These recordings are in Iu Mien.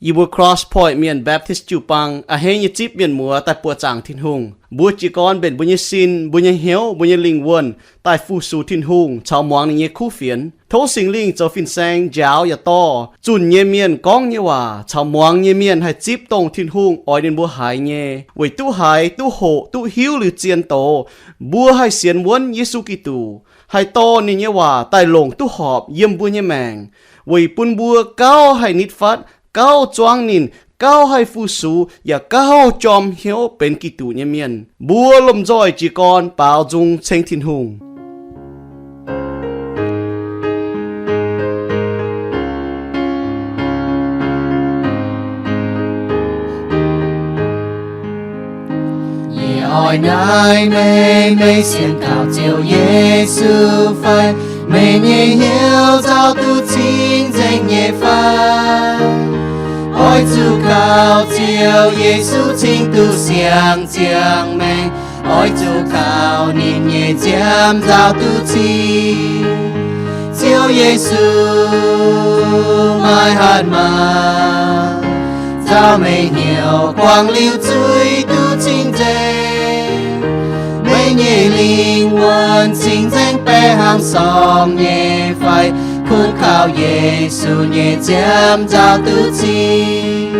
Yie mbuo Cross Point Mienh Baptist jiu-baang a'hneiv nyei zipv mienh muoz daaih buoqc zaangc Tin-Hungh. Mbuo jiez gorn mbenc mbuo nyei sin, mbuo nyei hnyouv, mbuo nyei lingh wuonh daaih fu-sux Tin-Hungh caux muangx ninh nyei kuv fienx. Tov Singx Lingh zoux fin-saeng njaaux yaac dorh zunh nyei mienh gorngv nyei waac caux muangx nyei mienh haih zipv dongh Tin-Hungh oix ninh mbuo haiz nyei, weic duqv haiz, duqv hoqc, duqv hiuv liuz zien doz, mbuo haih sienx wuonv Yesu Giduc, haih dorh ninh nyei waac daaih longc duqv horpc yiem mbuo nyei maengc, weic bun mbuo gauh haih nitv fatv, gauh zuangv ninh, gauh haih fu-sux, yaac gauh jorm hnyouv benx Giduc nyei mienh. Mbuo lomh nzoih jiez gorn baaux nzung ceng Tin-Hungh. Yie oix naaiv meih, meih sienx kaux Ziouv Yesu fai? Meih nyei hnyouv nzauh duqv cing-nzengc nyei fai? Oix zuqc kaux Ziouv Yesu cing duqv siang-ziangh maengc. Oix zuqc kaux ninh nyei nziaamv nzauh duqv cing. Ziouv Yesu, maaih hatc maah! Nzauh meih hnyouv guangc liuz zuiz duqv cing-nzengc. Meih nyei lingh wuonh cing-nzengc baeqc hnangv sorng nyei fai? Kungx kaux Yesu nyei nziaamv nzauh duqv cing.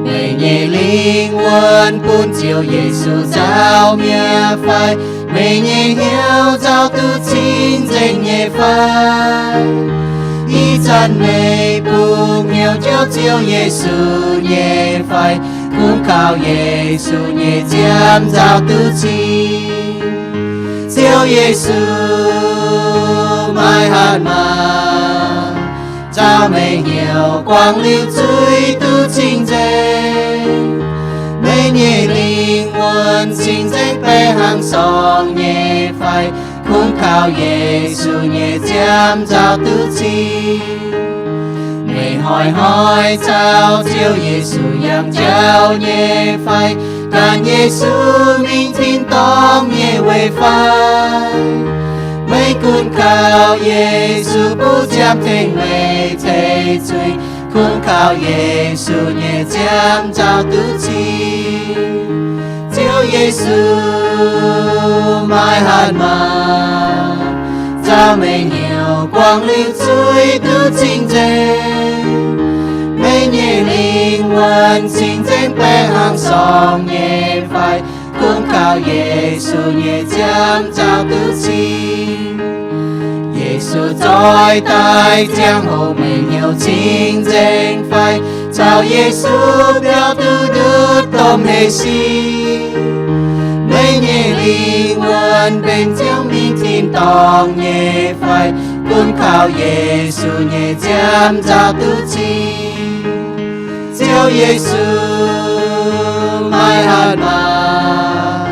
Meih nyei lingh wuonh bun Ziouv Yesu nzauh mi'aqv fai? Meih nyei hnyouv nzauh duqv cing-nzengc nyei fai? Ih zanc meih bungx hnyouv jouv Ziouv Yesu nyei fai? Kungx kaux Yesu nyei nziaamv nzauh duqv cing. Ziouv Yesu, maaih hatc maah! Nzauh meih hnyouv guangc liuz zuiz duqv cing-nzengc. Meih nyei lingh wuonh cing-nzengc baeqc hnangv sorng nyei fai? Kungx kaux Yesu nyei nziaamv nzauh duqv cing. Meih hnoi-hnoi caux Ziouv Yesu yangh jauv nyei fai? Gan Yesu mingh tin-dorngh nyei weic fai? Meih gunv kaux Yesu butv ziangh tengx meih ceix zuiz. Kungx kaux Yesu nyei nziaamv nzauh duqv cing. Ziouv Yesu, maaih hatc maah! Nzauh meih hnyouv guangc liuz zuiz duqv cing-nzengc. Meih nyei lingh wuonh cing-nzengc baeqc hnangv sorng nyei fai? Kungx kaux Yesu nyei nziaamv nzauh duqv cing. Yesu zoih daaih ziangh hoc meih hnyouv cing-nzengc fai? Caux Yesu biaux duqv ndutv domh hleix sin. Meih nyei lingh wuonh benx Ziouv mingh tin-dorngh nyei fai? Gunv kaux Yesu nyei nziaamv nzauh duqv cing. Ziouv Yesu, maaih hatc maah!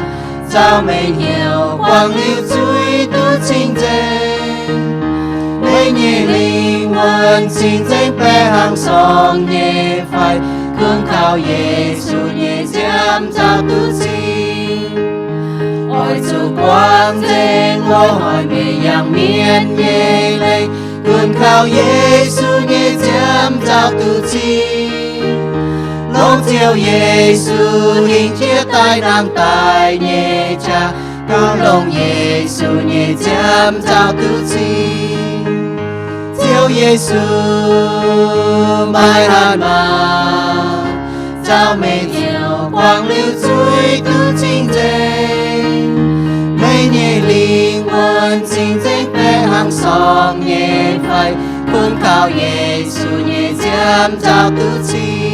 Nzauh meih hnyouv guangc liuz zuiz duqv cing-nzengc. Meih nyei lingh wuonh cing-nzengc baeqc hnangv sorng nyei fai? Gunv kaux Yesu nyei nziaamv nzauh duqv cing. Oix zuqc guangc nzengc loz-hnoi meih yangh mienv nyei leiz. Gunv kaux Yesu nyei nziaamv nzauh duqv cing. Longc Ziouv Yesu hingh jiex daaih nangh daaih nyei qaqv, gunv longc Yesu nyei nziaamv nzauh duqv cing. Ziouv Yesu, maaih hatc maah! Nzauh meih hnyouv guangc liuz zuiz duqv cing-nzengc. Meih nyei lingh wuonh cing-nzengc baeqc hnangv sorng nyei fai? Gunv kaux Yesu nyei nziaamv nzauh duqv cing.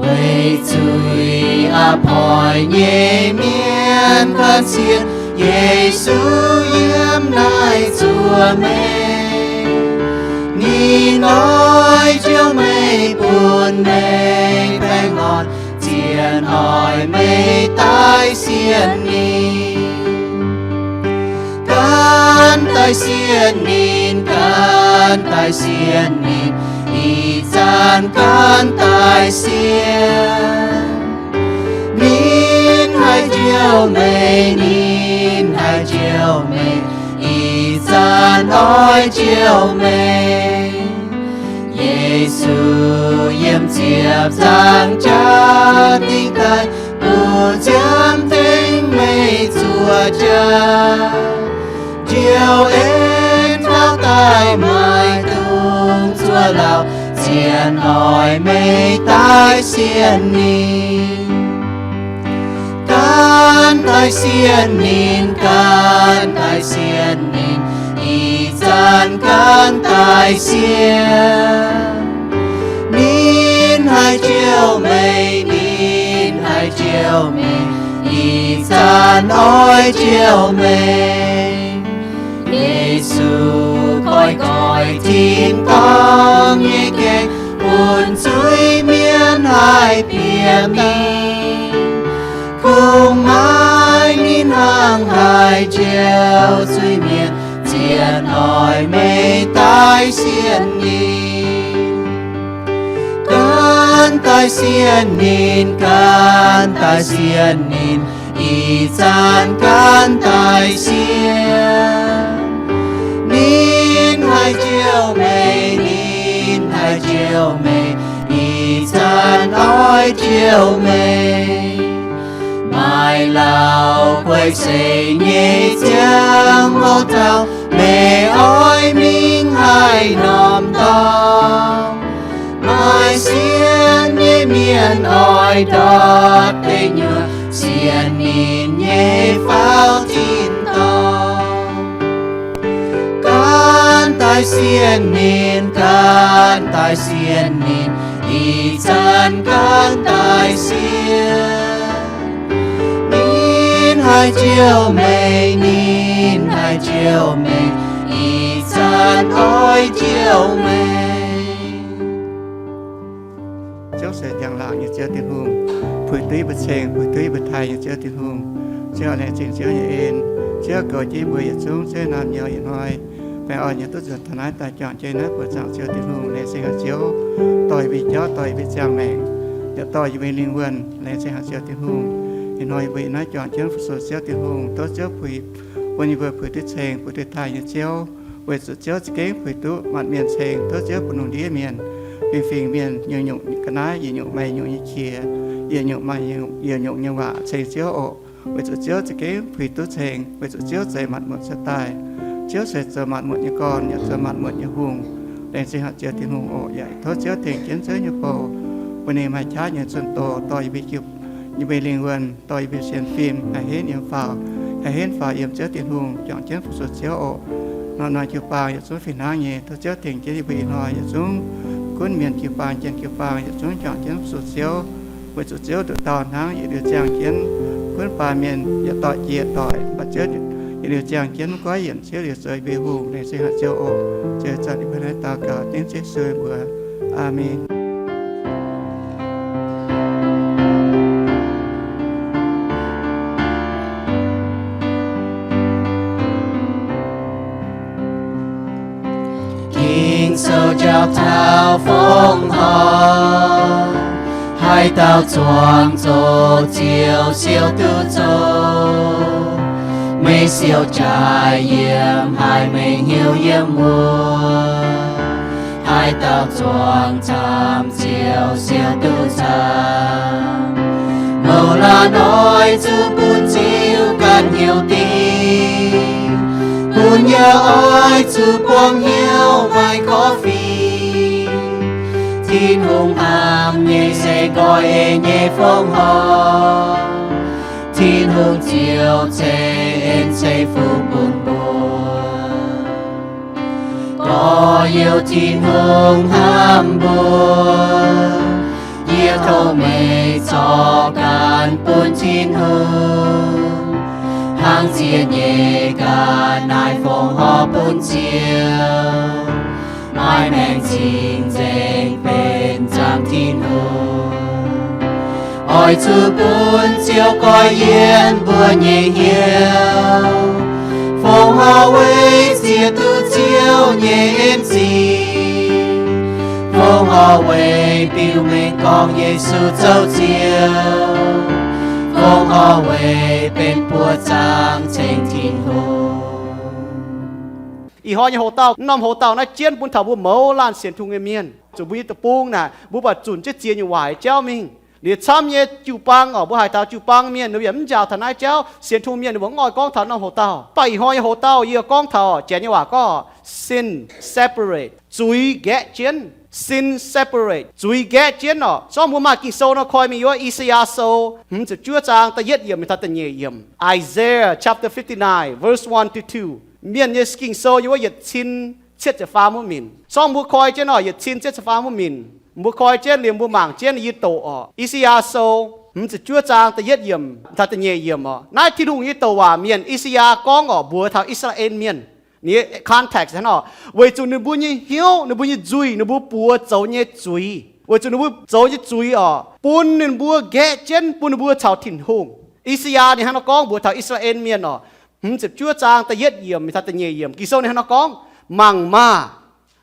Weic zuiz aqv poix nyei mienh gan sienx Yesu yiem naaiv zuoqv meih. Ninh oix juangc meih, bun meih baengh orn, zienv oix meih daaih sienx ninh. Gan daaih sienx ninh, gan daaih sienx ninh, ih zanc gan daaih sienx. Ziouv meih, ninh haih njoux meih, ih zanc oix njoux meih. Yesu yiem ziepc nzaangc jaax dingh daaih, mbuo ziouc tengx meih zuov jaax. Njoux en taux daaih maiv dungx zuov lauh, zienx oix meih daaih sienx ninh. Gan daaih sienx ninh, gan daaih sienx ninh, ih zanc gan daaih sienx. Ninh haih njoux meih, ninh haih njoux meih, ih zanc oix njoux meih. Yesu goiv goiv tin-dorngh nyei gaengh, bun zuiz-mienh haih bieqc mingh. Kungx maaih ninh hnangv haih njoux zuiz-mienh, zienx oix meih daaih sienx ninh. Gan daaih sienx ninh, gan daaih sienx ninh, ih zanc gan daaih sienx. Ninh haih njoux meih, ninh haih njoux meih, ih zanc oix njoux meih. Maaih lauh guei seix nyei ziangh hoc taux, meih oix mingh haaix norm dorngx? Maaih sienx nyei mienh oix ndortv deic nyuoqc, sienx ninh nyei faaux tin-dorngh. Gan daaih sienx ninh, gan daaih sienx ninh, ih zanc gan daaih sienx. Ninh haih njoux meih, ninh haih njoux meih, ih zanc oix njoux meih. Ziouv se njang-laangc nyei Ziouv Tin-Hungh, puix duqv yie mbuo ceng, puix duqv yie mbuo taaih nyei Ziouv Tin-Hungh. Ziouv laengz zingh Ziouv nyei en, Ziouv goux jienv yie mbuo yietc zungv, Ziouv naamh nyouz yietc hnoi. Baengh orn nyei duqv nzuonx taux naaiv daaih juangc jienv naaiv buoz zaangc Ziouv Tin-Hungh, laengz zingh haic Ziouv, dorh yie mbuo jauv, dorh yie mbuo ziangh maengc, yaac dorh yie mbuo lingh wuonh, laengz zingh haic Ziouv Tin-Hungh. Ih hnoi yie mbuo naaiv juangc jienv fu-sux Ziouv Tin-Hungh, tov Ziouv puix, bun yie mbuo puix duqv ceng, puix duqv taaih nyei Ziouv, weic zuqc Ziouv za'gengh puix duqv maanc mienh ceng, tov Ziouv bun lungh ndiev mienh, fingx-fingx mienh, nyungc-nyungc ga'naaiv, yietc nyungc maaih yietc nyungc nyei qiex, yietc nyungc maaih yietc nyungc nyei waac ceng Ziouv oc. Weic zuqc Ziouv za'gengh puix duqv ceng, weic zuqc Ziouv zeix maanc muotc cuotv daaih. Ziouv se zoux maanc muotc nyei gorn, yaac zoux maanc muotc nyei hungh. Laengz zingh haic Ziouv Tin-Hungh oc. Yaac tov Ziouv tengx jienv Ziouv nyei bou, bun ninh maaih qaqv nyei zunh doz dorh yie mbuo, yie mbuo lingh wuonh, dorh yie mbuo sienx fim, haih henv yiem faaux, haih henv faaux yiem Ziouv Tin-Hungh, juangc jienv fu-sux Ziouv oc. Norm-norm jiu-baang yietc zungv fih hnangv nyei, tov Ziouv tengx jienv yie mbuo ih hnoi yietc zungv, gunv mienh jiu-baang, janx jiu-baang yietc zungv juangc jienv fu-sux Ziouv. Weic zuqc Ziouv nduqc dauh hnangv yietc liuz ziangh jienv gunv baamh mienh yietc doic jiex doic, mv baac Ziouv yietc liuz ziangh jienv mv goiv yienc, Ziouv liuz zoux yie mbuo hungh, laengz zingh haic Ziouv oc. Ziouv zanc yie mbuo naaiv daux gaux dengv Yesu mbuox. Aamen. Ging-Sou jauv taux fongc horc, haaix dauh zuangx zoqc Ziouv siou duqv zoqc. Meih siou jaaix yiem haaix, meih hnyouv yiem wuov, haaix dauh zuangx camv Ziouv siou duqv camv. Mouz laanh oix zuqc bun Ziouv ganh hnyouv dingc, bun yaac oix zuqc buangh hnyouv maaih korv-fingx. Tin-Hungh hnamv nyei se nqoi eix nyei fongc horc. Tin-Hungh Ziouv ceix en ceix fuqv bun mbuo. Gorx-youz, Tin-Hungh hnamv mbuo. Yie tov meih zorc ganh bun Tin-Hungh, hnangv ziex nyeic ga'naaiv fongc horc bun Ziouv, maaih maengc cing-nzengc benx zaangc Tin-Hungh. Oix zuqc bun Ziouv goiv yienx mbuo nyei hnyouv, fongc horc weic ziex duqv Ziouv nyei en-zingh, fongc horc weic biux mengh gorngv Yesu zoux Ziouv, Gorngv oix weic benx buoz zaangc ceng Tin-Hungh. Ih hnoi nyei hoc-dauh, mv norm hoc-dauh naaiv jienv bun taux mbuo mouz laanh sienx Tin-Hungh nyei mienh, zuqc mbuo nyei deic-bung naaic mbuo buatc zunc jienv ziex nyungc waac jauv mingh. Liuz camv nyei jiu-baang oc, mbuo haiz taux jiu-baang mienh ninh mbuo yaac mv njaaux taux naaiv jauv. Sienx Tin-Hungh mienh ninh mbuo mv oix gorngv taux norm hoc-dauh. Mv baac ih hnoi nyei hoc-dauh yie gorngv taux Janx nyei waac gorngv sin separate, zuiz nqaeqv jienv. Sin separate, zuiz nqaeqv jienv oc. Zorngv mbuo maaih Ging-Sou nor koi mingh yiem I^saa^yaa Sou hmz ziepc juov zaang da'yietv yiemc taux da'nyeic yiemc. Isaiah chapter fifty-nine, verse one to two. Mienh nyei Ging-Sou yiem wuov yietc cin cietv ziepc faam wuov minc. Zorngv mbuo koi jienv oc, yietc cin cietv ziepc faam wuov minc. Mbuo koi jienv liuz mbuo mangc jienv yie doqc oc. I^saa^yaa Sou hmz ziepc juov zaang da'yietv yiemc taux da'nyeic yiemc oc. Naaiv Tin-Hungh nyei douc waac mienh I^saa^yaa gorngv oc mbuox taux I^saa^laa^en mienh. Ninh nyei context hnangv nor, weic zuqc ninh mbuo nyei hnyouv, ninh mbuo nyei nzuih, ninh mbuo buoz zoux nyei zuiz, weic zuqc ninh mbuo zoux nyei zuiz oc, bun ninh mbuo nqaeqv jienv, bun ninh mbuo caux Tin-Hungh. I^saa^yaa ninh hnangv nor gorngv mbuox taux I^saa^laa^en mienh oc. Hmz ziepc juov zaang da'yietv yiemc taux da'nyeic yiemc, Ging-Sou ninh hnangv nor gorngv, mangc maah!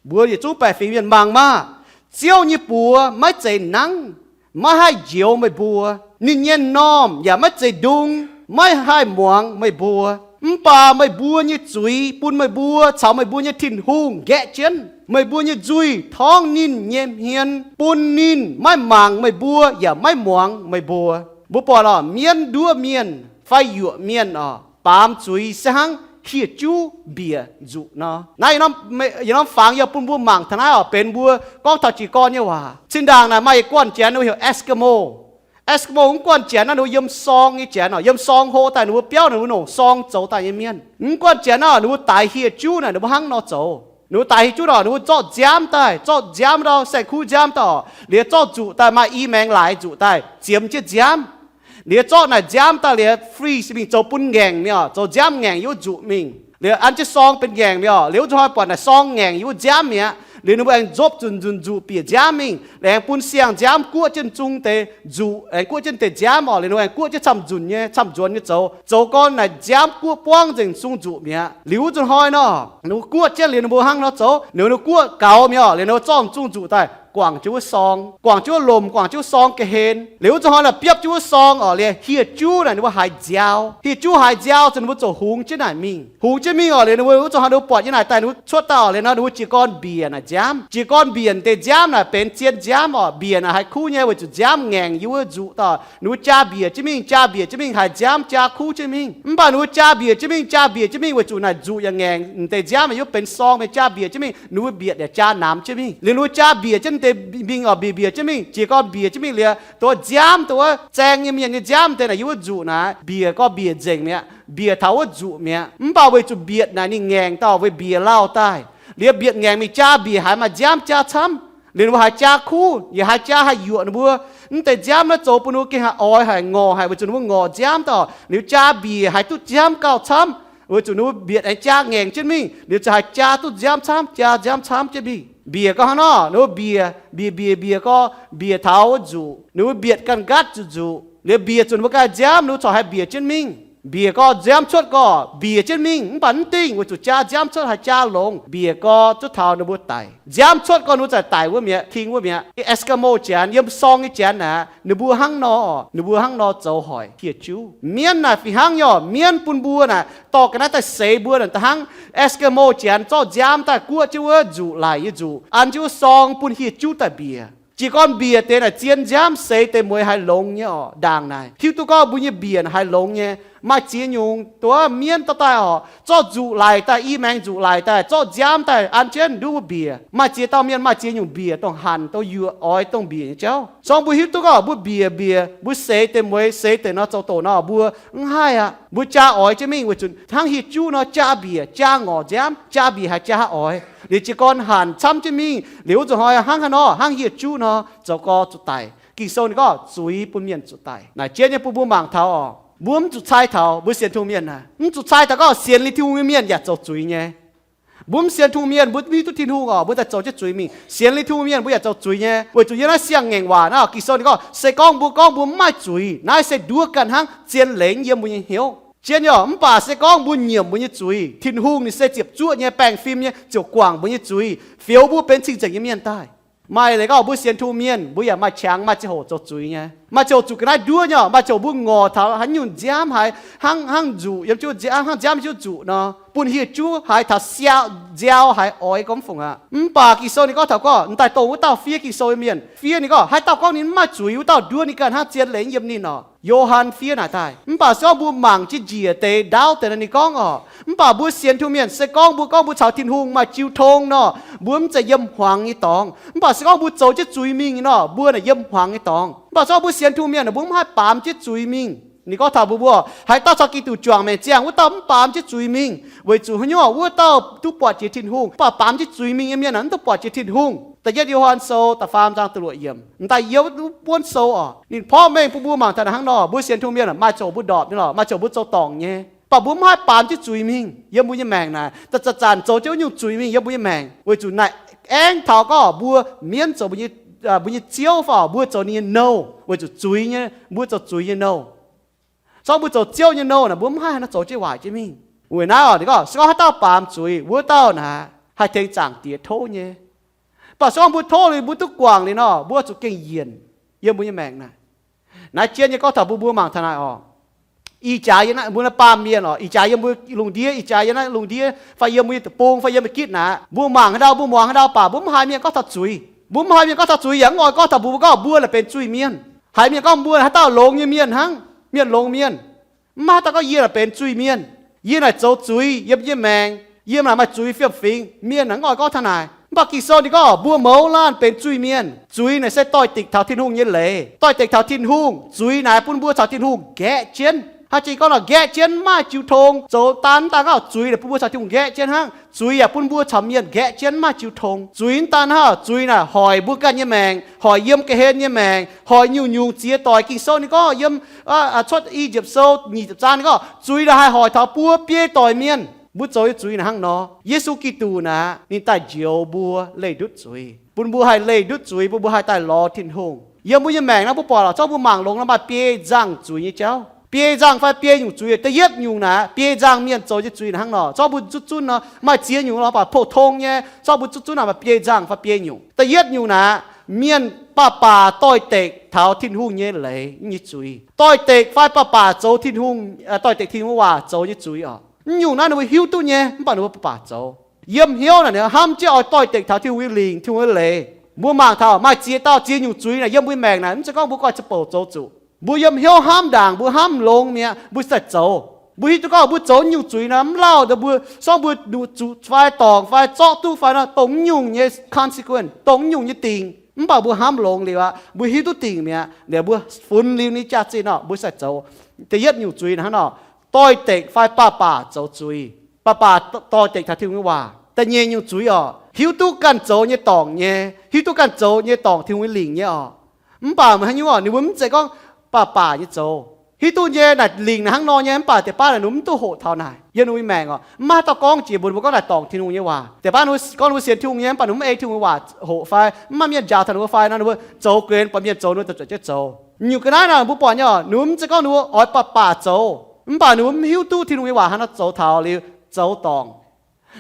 Mbuo yietc zungv baeqc fingx mienh mangc maah! Ziouv nyei buoz maiv zeiz nangv, maiv haih njoux meih mbuo. Ninh nyei normh yaac maiv zeiz ndung, maiv haih muangx meih mbuo. Mv baac meih mbuo nyei zuiz bun meih mbuo caux meih mbuo nyei Tin-Hungh nqaeqv jienv. Meih mbuo nyei nzuih torngv ninh nyei hmien, bun ninh maiv mangc meih mbuo yaac maiv muangx meih mbuo. Mbuo buatc lorqc, mienv nduov mienh fai yuoqc mienh oc, baamz zuiz se hnangv hieh juv mbiec nzuqc nor. Naaiv yietc norm fangx yaac bun mbuo mangc taux naaiv oc, benx mbuo gorngv taux jiez gorn nyei waac. Zinh ndaangc naaic maaih yietc guanh Janx ninh mbuo heuc Eskimo. Eskimo mv guanh Janx naaiv ninh mbuo yiem sorng nyei Janx oc, yiem sorng hlo daaih ninh mbuo biauv ninh mbuo nongc sorng zoux daaih nyei mienh. Mv guanh Janx naaiv ninh mbuo daix hieh juv naaic ninh mbuo hnangv nor zoux. Ninh mbuo daix hieh juv oc, ninh mbuo zorqv nziaamv daaih, zorqv nziaamv ndau saeng-kuv nziaamv daaih oc, liuz zorqv nzuqc daaih, maaih i maengx laaix nzuqc daaih ziemx jienv nziaamv. Liuz zorqv naaic nziaamv daaih liuz freeze mingh zoux bun ngaengc mi'aqv, zoux nziaamv ngaengc yiem wuov nzuqc mingh. Liuz an jienv sorng benx ngaengc mi'aqv. Liuz wuov zuqc hnoi buatc naaic sorng ngaengc yiem wuov nziaamv mi'aqv. Liuz ninh mbuo aengx nzopv nzunc nzunc nzuqc bieqc nziaamv mingh. Liuz aengx bun siang-nziaamv guoqv jienv zung deix nzuqc, aengx guoqv jienv deix nziaamv oc. Liuz ninh mbuo aengx guoqv jienv camv-nzunc nyei, camv-nzuonx nyei zoux, zoux gorn naaic nziaamv guoqv buangv nzengc zung nzuqc mi'aqv. Liuz wuov zuqc hnoi nor, ninh mbuo guoqv jienv liuz ninh mbuo hnangv nor zoux, ninh mbuo guoqv gaux mi'aqv. Liuz ninh mbuo zorqv zung nzuqc daaih guangc jienv wuov sorng, guangc jienv wuov lomc, guangc jienv wuov sorng ga'hlen. Liuz wuov zuqc hnoi naaic biopv jienv wuov sorng oc, liuz hieh juv naaic ninh mbuo haiz nziaaux. Hieh juv haiz nziaaux zuqc ninh mbuo ziouc hungx jienv naaic mingh. Hungx jienv mingh oc, liuz ninh mbuo wuov zuqc hnoi ninh mbuo buatc nyei naaic daaih ninh mbuo cuotv daaih oc, liuz nor ninh mbuo jiez gorn mbiec naaic nziaamv. Jiez gorn mbiec deix nziaamv naaic benx zien nziaamv oc. Mbiec naaic haiz kuv nyei weic zuqc nziaamv ngaengc yiem wuov nzuqc daaih. Ninh mbuo jaa mbiec jienv mingh, jaa mbiec jienv mingh haiz nziaamv jaa kuv jienv mingh. Mv baac ninh mbuo jaa mbiec jienv mingh, jaa mbiec jienv mingh weic zuqc naaic nzuqc yaac ngaengc, m'deix nziaamv yaac yiem benx sorng, benx jaa mbiec jienv mingh, ninh mbuo mbiec yaac jaa namx jienv mingh. Liuz ninh mbuo jaa mbiec jienv deix mingh oc, mbiec mbiec jienv mingh, jiez gorn mbiec jienv mingh liuz, dongh wuov nziaamv, dongh wuov zaeng nyei mienh nyei nziaamv deix naaic yiem wuov nzuqc naaic, mbiec gorn mbiec nzengc mi'aqv, mbiec taux wuov nzuqc mi'aqv. Mv baac weic zuqc mbietc naaic ninh ngaengc dauh weic mbiec lauh daaih. Liuz mbietc ngaengc mingh jaa mbiec haiz maaih nziaamv jaa camv. Liuz ninh mbuo haiz jaa kuv, yaac haiz jaa haih yuoqc ninh mbuo. Mv deix nziaamv naaiv zoux bun ninh mbuo gengh haih oix haic, ngorc haic, weic zuqc ninh mbuo ngorc nziaamv daaih. Liuz jaa mbiec haiz duqv nziaamv gauh camv, weic zuqc ninh mbuo mbietc aengx jaa ngaengc jienv mingh, liuz ziouc haiz jaa duqv nziaamv camv, jaa nziaamv camv jienv mingh. Mbiec gorngv hnangv nor, ninh mbuo mbiec, mbiec, mbiec, mbiec gorngv mbiec taux wuov nzuqc. Ninh mbuo mbietc ganh nqatv zuqc nzuqc, liuz mbiec zuqc ninh mbuo ganh nziaamv, ninh mbuo corc haih mbiec jienv mingh. Mbiec gorngv nziaamv cuotv gorngv mbiec jienv mingh, mv baac mv dingh weic zuqc jaa nziaamv cuotv haiz jaa longx. Mbiec gorngv zuov taux ninh mbuo daic. Nziaamv cuotv gorngv ninh mbuo za'gengh daic wuov mi'aqv, king wuov mi'aqv. Eskimo Janx, yiem sorng nyei Janx naaic, ninh mbuo hnangv nor, ninh mbuo hnangv nor zoux hoic hieh juv. Mienv naaic fih hnangv nyei oc, mienv bun mbuo naaic dorh ga'naaiv daaih seix mbuo naaic da'hnangv Eskimo Janx zorqv nziaamv daaih guoqv jienv wuov nzuqc laic nyei nzuqc, an jienv wuov sorng bun hieh juv daaih mbiec. Jiez gorn mbiec deix naaic zien nziaamv, seix deix mueiz haiz longx nyei oc. Ndaangc naaic hiuv duqv gorngv mbuo nyei mbiec haiz longx nyei. Maaih ziex nyungc dongh mienv dorh daaih oc, zorqv nzuqc laic daaih, i maengx nzuqc laic daaih, zorqv nziaamv daaih an jienv nduov mbuo mbiec. Maaih ziex dauh mienh maaih ziex nyungc mbiec, dongh hanc, dongh yuoqc, oix dongh mbiec nyei jauv. Sorng mbuo hiuv duqv gorngv mbuo mbiec mbiec, mbuo seix deix mueiz, seix deix nor zoux doqc nor, mbuo mv haih aqv. Mbuo jaa oix jienv mingh weic zuqc hnangv hieh juv nor jaa mbiec, jaa ngorc nziaamv, jaa mbiec haiz jaa oix. Liuz jiez gorn hanc camv jienv mingh, liuz wuov zuqc hnoi hnangv haaix nor, hnangv hieh juv nor zoux gorx zuqc daic. Ging-Sou ninh gorngv zuiz bun mienh zuqc daic. Naaic jienv nyei bun mbuo mangc taux oc, mbuo mv zuqc cai taux mbuo sienx Tin-Hungh mienh naaic, mv zuqc cai taux gorngv sienx liuz Tin-Hungh nyei mienh yaac zoux zuiz nyei. Mbuo mv sienx Tin-Hungh mienh, mbuo mv hiuv duqv Tin-Hungh oc, mbuo daaih zoux jienv zuiz mingh. Sienx liuz Tin-Hungh mienh mbuo yaac zoux zuiz nyei, weic zuqc yiem naaiv siang-ngaengc waac naaiv oc, Ging-Sou ninh gorngv se gorngv mbuo gorngv mbuo mv maaih zuiz, naaiv se nduov ganh hnangv zien lengx yiem mbuo nyei hnyouv. Zien nyei oc, mv baac se gorngv mbuo nyiemc mbuo nyei zuiz, Tin-Hungh ninh se ziepc zuoqv nyei, baengh fim nyei, ziouc guangc mbuo nyei zuiz, fioux mbuo benx cing-nzengc nyei mienh daaih. Maaih leiz gorngv mbuo sienx Tin-Hungh mienh, mbuo yaac maaih qangx maaih ziangh hoc zoux zuiz nyei. Maaih ziouc zuqc ga'naaiv nduov nyei oc. Maaih ziouc mbuo ngorc taux haaix nyungc nziaamv haiz hnangv, hnangv nzuqc yiem jienv, hnangv nziaamv yiem jienv nzuqc nor, bun hieh juv haiz taux siau nziaau haiz oix gormv fungc aqv. Mv baac Ging-Sou ninh gorngv taux gorngv m'daaih dongh wuov dauh fiev Ging-Sou nyei mienh fiev ninh gorngv haaix dauh gorngv ninh mv maaih zuiz, wuov dauh nduov ninh ganh hnangv zien leiz yiem ninh oc. Yo^han fiev naaic daaih. Mv baac se gorngv mbuo mangc jienv njiec deix ndaauv deix nor ninh gorngv oc, mv baac mbuo sienx Tin-Hungh mienh se gorngv mbuo gorngv mbuo caux Tin-Hungh maaih jiu tong nor, mbuo mv zeiz yiem hmuangx nyei dorngx. Mv baac se gorngv mbuo zoux jienv zuiz mingh nor, mbuo naaic yiem hmuangx nyei dorngx. Mv baac se gorngv mbuo sienx Tin-Hungh mienh naaic mbuo mv haih baamz jienv zuiz mingh. Ninh gorngv taux mbuo, mbuo haaix dauh caux Giduc juangc maengc ziangh, wuov dauh mv baamz jienv zuiz mingh, weic zuqc haaix nyungc wuov dauh duqv buatc jiex Tin-Hungh. Mv baac baamz jienv zuiz mingh nyei mienh naaic mv duqv buatc jiex Tin-Hungh. Da'yietv Yo^han Sou da'faam zaang da'luoqc yiemc. M'daaih yiem wuov buonv sou oc, ninh porv mengh bun mbuo mangc taux naaic hnangv nor, mbuo sienx Tin-Hungh mienh maaih ziouc mbuo ndorpc nyei lorqc, maaih ziouc mbuo zoux dorngc nyei. Mv baac mbuo mv haih baamz jienv zuiz mingh yiem mbuo nyei maengc naaic, zanc-zanc zoux jienv wuov nyungc zuiz mingh yiem mbuo nyei maengc, weic zuqc naaic aengx taux gorngv mbuo mienv zoux mbuo nyei, mbuo nyei ziouv fai mbuo zoux ninh nyei nouh, weic zuqc zuiz nyei, mbuo zoux zuiz nyei nouh. Se gorngv mbuo zoux ziouv nyei nouh naaic, mbuo mv haih haaix nor zoux jienv waaic jienv mingh. Weic naaiv oc, ninh gorngv se gorngv haaix dauh baamz zuiz, wuov dauh naaic haih tengx Zaangc Diex tov nyei. Mv baac se gorngv mbuo tov liuz mbuo duqv guangc liuz nor, mbuo zuqc gengh yienc yiem mbuo nyei maengc naaic. Naaiv jienv nyei gorngv taux mbuo, mbuo mangc taux naaic oc. Ih jaax yiem naaiv mbuo naaiv baamh mienh oc, ih jaax yiem mbuo lungh ndiev, ih jaax yiem naaiv lungh ndiev fai yiem mbuo nyei deic-bung fai yiem mbuo gitv naaic, mbuo mangc haaix ndau mbuo muangx haaix ndau baac mbuo mv haiz mienh gorngv taux zuiz. Mbuo mv haiz mienh gorngv taux zuiz yaac mv oix gorngv taux mbuo, mbuo gorngv mbuo naaic benx zuiz-mienh. Haiz mienh gorngv mbuo haaix dauh longx nyei mienh hnangv, mienh longx mienh. Mv maaih haaix dauh gorngv yie naaic benx zuiz-mienh. Yie naaic zoux zuiz yiem yie maengc, yie naaic maaih zuiz fiem-fingx, mienh naaic mv oix gorngv taux naaic. Mv baac Ging-Sou ninh gorngv mbuo mouz laanh benx zuiz-mienh. Zuiz naaic se doix-dekc taux Tin-Hungh nyei leiz. Doix-dekc taux Tin-Hungh, zuiz naaic bun mbuo caux Tin-Hungh nqaeqv jienv. Hnangv jiex gorngv nor, nqaeqv jienv mv maaih jiu tong. Zoux daan mv daan gorngv zuiz naaic bun mbuo caux Tin-Hungh nqaeqv jienv hnangv. Zuiz yaac bun mbuo caux mienh nqaeqv jienv mv maaih jiu tong. Zuiz mv daan hnangv, zuiz naaic hoic mbuo ganh nyei maengc, hoic yiem ga'hlen nyei maengc, hoic nyungc-nyungc ziex doic. Ging-Sou ninh gorngv yiem Cuotv I^yipv Sou nyic ziepc zaang ninh gorngv zuiz naaic haih hoic taux buo biei doic mienh. Mbuo zoux nyei zuiz naaic hnangv nor. Yesu Giduc naaic ninh daaih njoux mbuo leih ndutv zuiz, bun mbuo haih leih ndutv zuiz, bun mbuo haih daaih lorz Tin-Hungh. Yiem mbuo nyei maengc naaiv mbuo buatc lorqc, zorqv mbuo mangc longx nor maaih biei nzangh zuiz nyei jauv. Biei nzangh fai biei nyungc zuiz. Da'yietv nyungc naaic, biei nzangh mienh zoux nyei zuiz naaic hnangv nor, zorqv mbuo zuqc zunv nor maaih ziex nyungc lorqc, baac pou-tong nyei, zorqv mbuo zuqc zunv naaic maaih biei nzangh fai biei nyungc. Da'yietv nyungc naaic, mienh baac baac doix-dekc taux Tin-Hungh nyei leiz nyei zuiz. Doix-dekc fai baac baac zoux Tin-Hungh, doix-dekc Tin-Hungh waac zoux nyei zuiz oc. Mv nyungc naaiv ninh mbuo hiuv duqv nyei, mv baac ninh mbuo baac baac zoux. Yiem hnyouv naaic ninh hnamv jienv oix doix-dekc taux Tin-Hungh nyei lingc, Tin-Hungh nyei leiz. Mbuo mangc taux maaih ziex dauh ziex nyungc zuiz naaic yiem mbuo maengc naaic, mv zeiz gorngv mbuo ganh ziepc bouc zoux zuqc. Mbuo yiem hnyouv hnamv ndaangc, mbuo hnamv longx mi'aqv, mbuo zaaih zoux. Mbuo hiuv duqv gorngv mbuo zoux nyungc zuiz naaic mv lauh, mbuo, se gorngv mbuo zuqc fai dorngc fai zorqv duqv fai nor, dongh mv nyungc nyei consequence, dongh mv nyungc nyei dingc. Mv baac mbuo hnamv longx liuz aqv, mbuo hiuv duqv dingc mi'aqv, liuz mbuo funx liuz ninh jaax-zinh nor, mbuo zaaih zoux. Da'yietv nyungc zuiz naaic hnangv nor, doix-dekc fai baac baac zoux zuiz, baac baac doix-dekc taux Tin-Hungh nyei waac. Da'nyeic nyungc zuiz oc, hiuv duqv ganh zoux nyei dorngc nyei, hiuv duqv ganh zoux nyei dorngc Tin-Hungh nyei lingc nyei oc. Mv baac haaix nyungc oc, ninh mbuo mv zeiz gorngv baac baac nyei zoux. Hiuv duqv nyei naaic lingc naaic hnangv nor nyei, mv baac deix baav naaic ninh mv duqv hoqc taux naaic yiem ninh mbuo nyei maengc oc. Mv maaih haaix dauh gorngv jiex mbuox ninh mbuo gorngv naaic dorngc Tin-Hungh nyei waac. Deix baav ninh mbuo gorngv ninh mbuo sienx Tin-Hungh nyei, mv baac ninh mbuo mv ei Tin-Hungh nyei waac hoqc fai mv maaih mienh njaaux taux ninh mbuo fai nor, ninh mbuo zoux guen buatc mienh zoux ninh mbuo zuqc zuqc jienv zoux. Nyungc ga'naaiv naaic mbuo buatc nyei oc, ninh mbuo mv zeiz gorngv ninh mbuo oix baac baac zoux, mv baac ninh mbuo mv hiuv duqv Tin-Hungh nyei waac haaix nor zoux taux liuz zoux dorngc.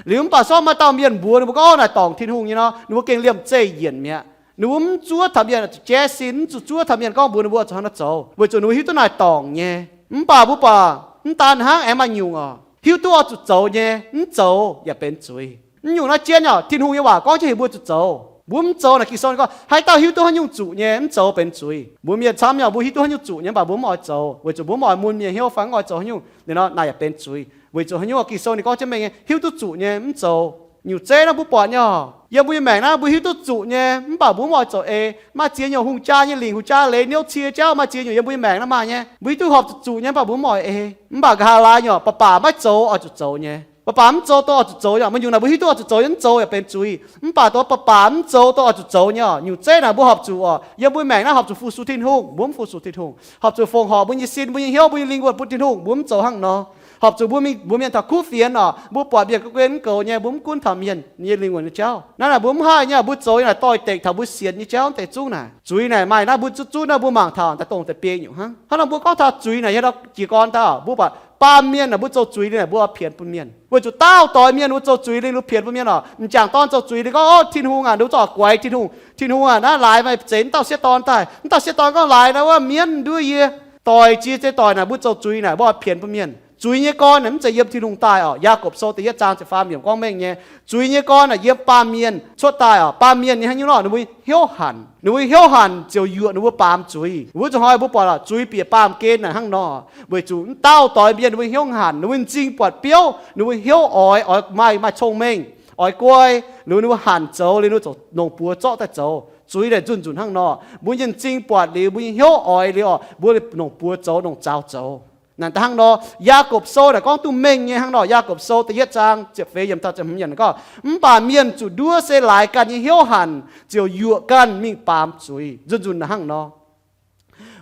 Liuz mv baac se gorngv maaih dauh mienh mbuox ninh mbuo gorngv, o, naaic dorngc Tin-Hungh nyei nor, ninh mbuo gengh liemh zeih yienc mi'aqv. Ninh mbuo mv zuov taux mienh, zuqc jaiv sin, mv zuqc zuov taux mienh gorngv mbuox ninh mbuo zuqc haaix nor zoux, weic zuqc ninh mbuo hiuv duqv naaic dorngc nyei. Mv baac mbuo buatc mv daan hnangv, aengx maaih nyungc oc, hiuv duqv oix zuqc zoux nyei, mv zoux yaac benx zuiz. Mv nyungc naaiv jienv oc, Tin-Hungh nyei waac gorngv jienv heuc mbuo zuqc zoux. Mbuo mv zoux naaic, Ging-Sou ninh gorngv, haaix dauh hiuv duqv haaix nyungc zuqc nyei mv zoux benx zuiz. Mbuo mienh camv nyei, mbuo hiuv duqv haaix nyungc zuqc nyei, mv baac mbuo mv oix zoux, weic zuqc mbuo mv oix mun mienh hnyouv fai mv oix zoux haaix nyungc, ninh nor naaic yaac benx zuiz, weic zuqc haaix nyungc, Ging-Sou ninh gorngv jienv mengh nyei, hiuv duqv zuqc nyei mv zoux. Nyungc zeiv naaiv mbuo buatc nyei oc, yiem mbuo nyei maengc naaiv mbuo hiuv duqv zuqc nyei, mv baac mbuo mv oix zoux ei. Maaih ziex nyungc hungh jaa nyei lingc, hungh jaa leiz niouv cie jauv, maaih ziex nyungc yiem mbuo nyei maengc naaiv maaih nyei, mbuo hiuv duqv horpc zuqc zuqc nyei, mv baac mbuo mv oix ei. Mv baac nqa'haav laai nyungc baac baac maiv zoux oix zuqc zoux nyei. Baac baac mv zoux dongh oix zuqc zoux nyei oc. Maaih nyungc naaic mbuo hiuv duqv oix zuqc zoux nyei, mv zoux yaac benx zuiz. Mv baac dongh baac baac mv zoux dongh oix zuqc zoux nyei oc. Nyungc zeiv naaic mbuo horpc zuqc oc, yiem mbuo maengc naaiv horpc zuqc fu-sux Tin-Hungh, mbuo mv fu-sux Tin-Hungh. Horpc zuqc fongc horc mbuo nyei sin, mbuo nyei hnyouv, mbuo nyei lingh wuonh bun Tin-Hungh, mbuo mv zoux hnangv nor. Horpc zuqc mbuo mingh mbuox mienh taux kuv fienx oc, mbuo buatc mienh ga'guen mv goux nyei, mbuo mv gunv taux mienh nyei lingh wuonh nyei jauv. Naaiv naaic mbuo mv haih nyei, mbuo zoux nyei naaic doix-dekc taux mbuo sienx nyei jauv deix zungv naaic. Zuiz naaic maaih naaiv mbuo zuqc zunv naaiv mbuo mangc taux daaih dongh deix biei nyungc hnangv. Hnangv nor mbuo gorngv taux zuiz naaic yiem jiez gorn daaih, mbuo buatc baamh mienh naaic mbuo zoux zuiz liuz naaic mbuo pienx bun mienh. Weic zuqc daauh doix mienh mbuo zoux zuiz liuz, liuz pienx bun mienh oc. M'jangc dorn zoux zuiz liuz gorngv, o, Tin-Hungh aac, ninh mbuo zorqv guaix Tin-Hungh. Tin-Hungh aah, naaiv laaix meih zeix naaiv dauh sieqv dorn daaih. Naaiv dauh sieqv dorn gorngv, laaix naaiv wuov mienv nduov yie. Doic jiex zeiv doic naaic mbuo zoux zuiz naaic, mbuo oix pienx bun mienh. Zuiz nyei gorn naaic mv zeiz yiem Tin-Hungh daaih orqc. Yaagorpc Sou da'yietv zaang ziepc faam yiemc gorngv mengh nyei, zuiz nyei gorn naaic yiem baamh mienh cuotv daaih orqc. Baamh mienh nyei hnangv nyungc nor, ninh mbuo hnyouv hanc. Ninh mbuo hnyouv hanc ziouc yuoqc ninh mbuo baamz zuiz. Wuov zuqc hnoi mbuo buatc lorqc, zuiz bieqc baamh gen naaic hnangv nor, weic zuqc naaiv dauh doix mienh ninh mbuo hnyouv hanc, ninh mbuo m'zing buatc biouv, ninh mbuo hnyouv oix, oix maaih, maaih cong-mengh, oix guai, liuz ninh mbuo hanc zoux, liuz ninh mbuo zoux longc buoz zorqv daaih zoux. Zuiz naaic nzunc nzunc hnangv nor, mbuo nyei m'zing buatc liuz, mbuo nyei hnyouv oix liuz orqc, mbuo longc buoz zoux, longc zaux zoux. Naaic hnangv nor, Yaagorpc Sou naaic gorngv duqv mengh nyei hnangv nor. Yaagorpc Sou da'yietv zaang ziepc feix yiemc taux ziepc hmz yiemc gorngv, mv baac mienh zuqc nduov se laaix ganh nyei hnyouv hanc ziouc yuoqc ganh mingh baamz zuiz. Nzunc nzunc naaic hnangv nor.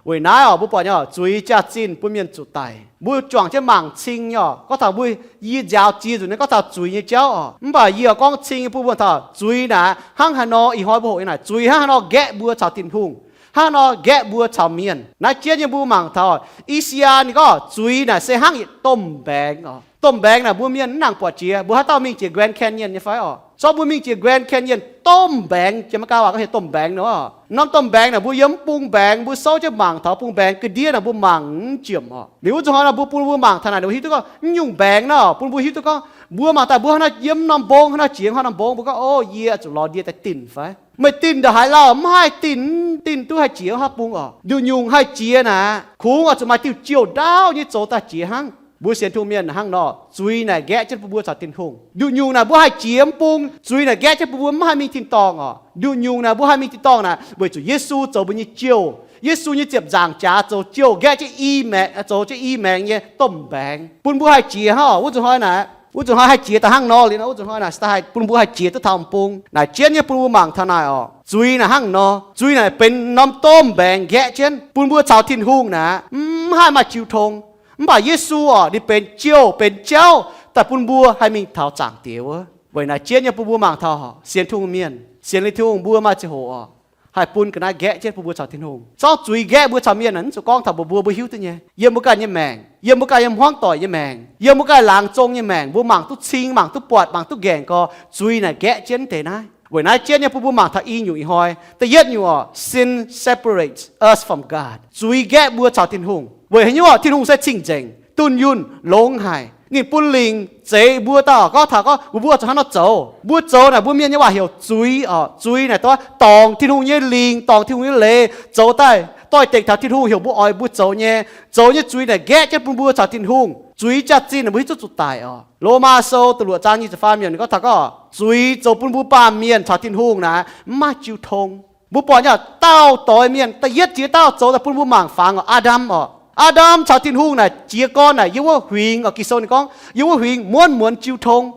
Weic naaiv orqc, mbuo buatc nyei orqc, zuiz jaax-zinh bun mienh zuqc daic. Mbuo juangc jienv mangc cing nyei orqc, gorngv taux mbuo, yie nziaaux jiex nzunc naaiv gorngv taux zuiz nyei jauv orqc. Mv baac yie oix gorngv cing bun mbuo taux zuiz naaic hnangv haaix nor. Ih hnoi mbuo hoqc nyei naaic, zuiz hnangv haaix nor nqaeqv mbuo caux Tin-Hungh, hnangv haaix nor nqaeqv mbuo caux mienh. Naaiv jienv nyei mbuo mangc taux I^saa^yaa ninh gorngv zuiz naaic se hnangv yietc domh mbaengx orqc. Domh mbaengx naaic mbuo mienh mv nangc buatc jiex. Mbuo haaix dauh mingh jiex Grand Canyon nyei fai orqc? Zorqv mbuo mingh jiex Grand Canyon, domh mbaengx, jiex Meiv Gaa waac gorngv heuc domh mbaengx nor. Norm domh mbaengx naaic mbuo yiem mv bung mbaengx, mbuo souv jienv mangc taux bung mbaengx ga'ndiev naaic mbuo mangc mv jiemc orqc. Liuz wuov zuqc hnoi nor mbuo bun mbuo mangc taux naaic, ninh mbuo hiuv duqv gorngv mv nyungc mbaengx nor, bun mbuo hiuv duqv gorngv mbuo mangc daaih mbuo hnangv naaiv yiem norm mbong, hnangv naaiv jiex hnangv norm mbong, mbuo gorngv, o, yie zuqc lorz ndie daaih dinh fai? Meih dinh ndongc haaix lauh mv haih dinh, dinh duqv haih jiex haaix bung orqc. Nduqc nyungc haih jiex naaic, kungx oix zuqc maaih diuh jiouh ndaauv nyei zoux daaih jiex hnangv. Mbuo sienx Tin-Hungh mienh hnangv nor, zuiz naaic nqaeqv jienv bun mbuo caux Tin-Hungh. Nduqc nyungc naaic mbuo haih jiex mv bung, zuiz naaic nqaeqv jienv bun mbuo mv haih mingh tin-dorngh orqc. Nduqc nyungc naaic mbuo haih mingh tin-dorngh naaic weic zuqc Yesu zoux mbuo nyei jiouh. Yesu nyei ziepc nzaangc jaax zoux jiouh nqaeqv jienv i maengx, zoux jienv i maengx nyei domh mbaengx bun mbuo haih jiex hnangv orqc. Wuov zuqc hnoi naaic, wuov zuqc hnoi haih jiex daaih hnangv nor liuz nor, wuov zuqc hnoi naaic se daaih haih bun mbuo haih jiex duqv taux m'bung. Naaic jienv nyei bun mbuo mangc taux naaic orqc, zuiz naaic hnangv nor. Zuiz naaic benx norm domh mbaengx nqaeqv jienv bun mbuo caux Tin-Hungh naaic mv haih maaih jiu tong. Mv baac Yesu orqc, ninh benx jiouh benx jauv daaih bun mbuo haih mingh taux Zaangc Diex wuov. Weic naaic jienv nyei bun mbuo mangc taux sienx Tin-Hungh mienh, sienx liuz Tin-Hungh mbuo maaih ziangh hoc orqc, haih bun ga'naaiv nqaeqv jienv bun mbuo caux Tin-Hungh. Zorqv zuiz nqaeqv mbuo caux mienh naaic, mv zuqc gorngv taux mbuox mbuo, mbuo hiuv duqv nyei. Yiem mbuo ganh nyei maengc, yiem mbuo ganh nyei hmuangv doic nyei maengc, yiem mbuo ganh laangz zong nyei maengc, mbuo mangc duqv cing, mangc duqv buatc, mangc duqv nqaengc gorx, zuiz naaic nqaeqv jienv deix naaiv. Weic naaiv jienv nyei bun mbuo mangc taux i nyungc ih hnoi. Da'yietv nyungc orqc, sin separates us from God. Zuiz nqaeqv mbuo caux Tin-Hungh. Weic haaix nyungc orqc? Tin-Hungh se cing-nzengc, dunh yunh, longx haic. Ninh bun lingc zeix mbuo daaih orqc, gorngv taux gorngv mbuo zuqc hnangv nor zoux. Mbuo zoux naaic mbuo mienh nyei waac heuc zuiz orqc. Zuiz naaic dorngx Tin-Hungh nyei lingc, dorngx Tin-Hungh nyei leiz zoux daaih doix-dekc taux Tin-Hungh heuc mbuo oix mbuo zoux nyei. Zoux nyei zuiz naaic nqaeqv jienv bun mbuo caux Tin-Hungh. Zuiz jaax-zinh naaic mbuo hiuv duqv zuqc daic orqc. Lomaa Sou da'luoqc zaang nyic ziepc faam yiemc ninh gorngv taux gorngv zuiz zoux bun mbuo baamh mienh caux Tin-Hungh naaic mv maaih jiu tong. Mbuo buatc nyei dauh doix mienh da'yietv jiex dauh zoux daaih bun mbuo mangc fangx orqc, Aa^ndam orqc. Aa^ndam caux Tin-Hungh naaic jiez gorn naaic yiem wuov huingx orqc. Ging-Sou ninh gorngv yiem wuov huingx muonv muonz jiu tong.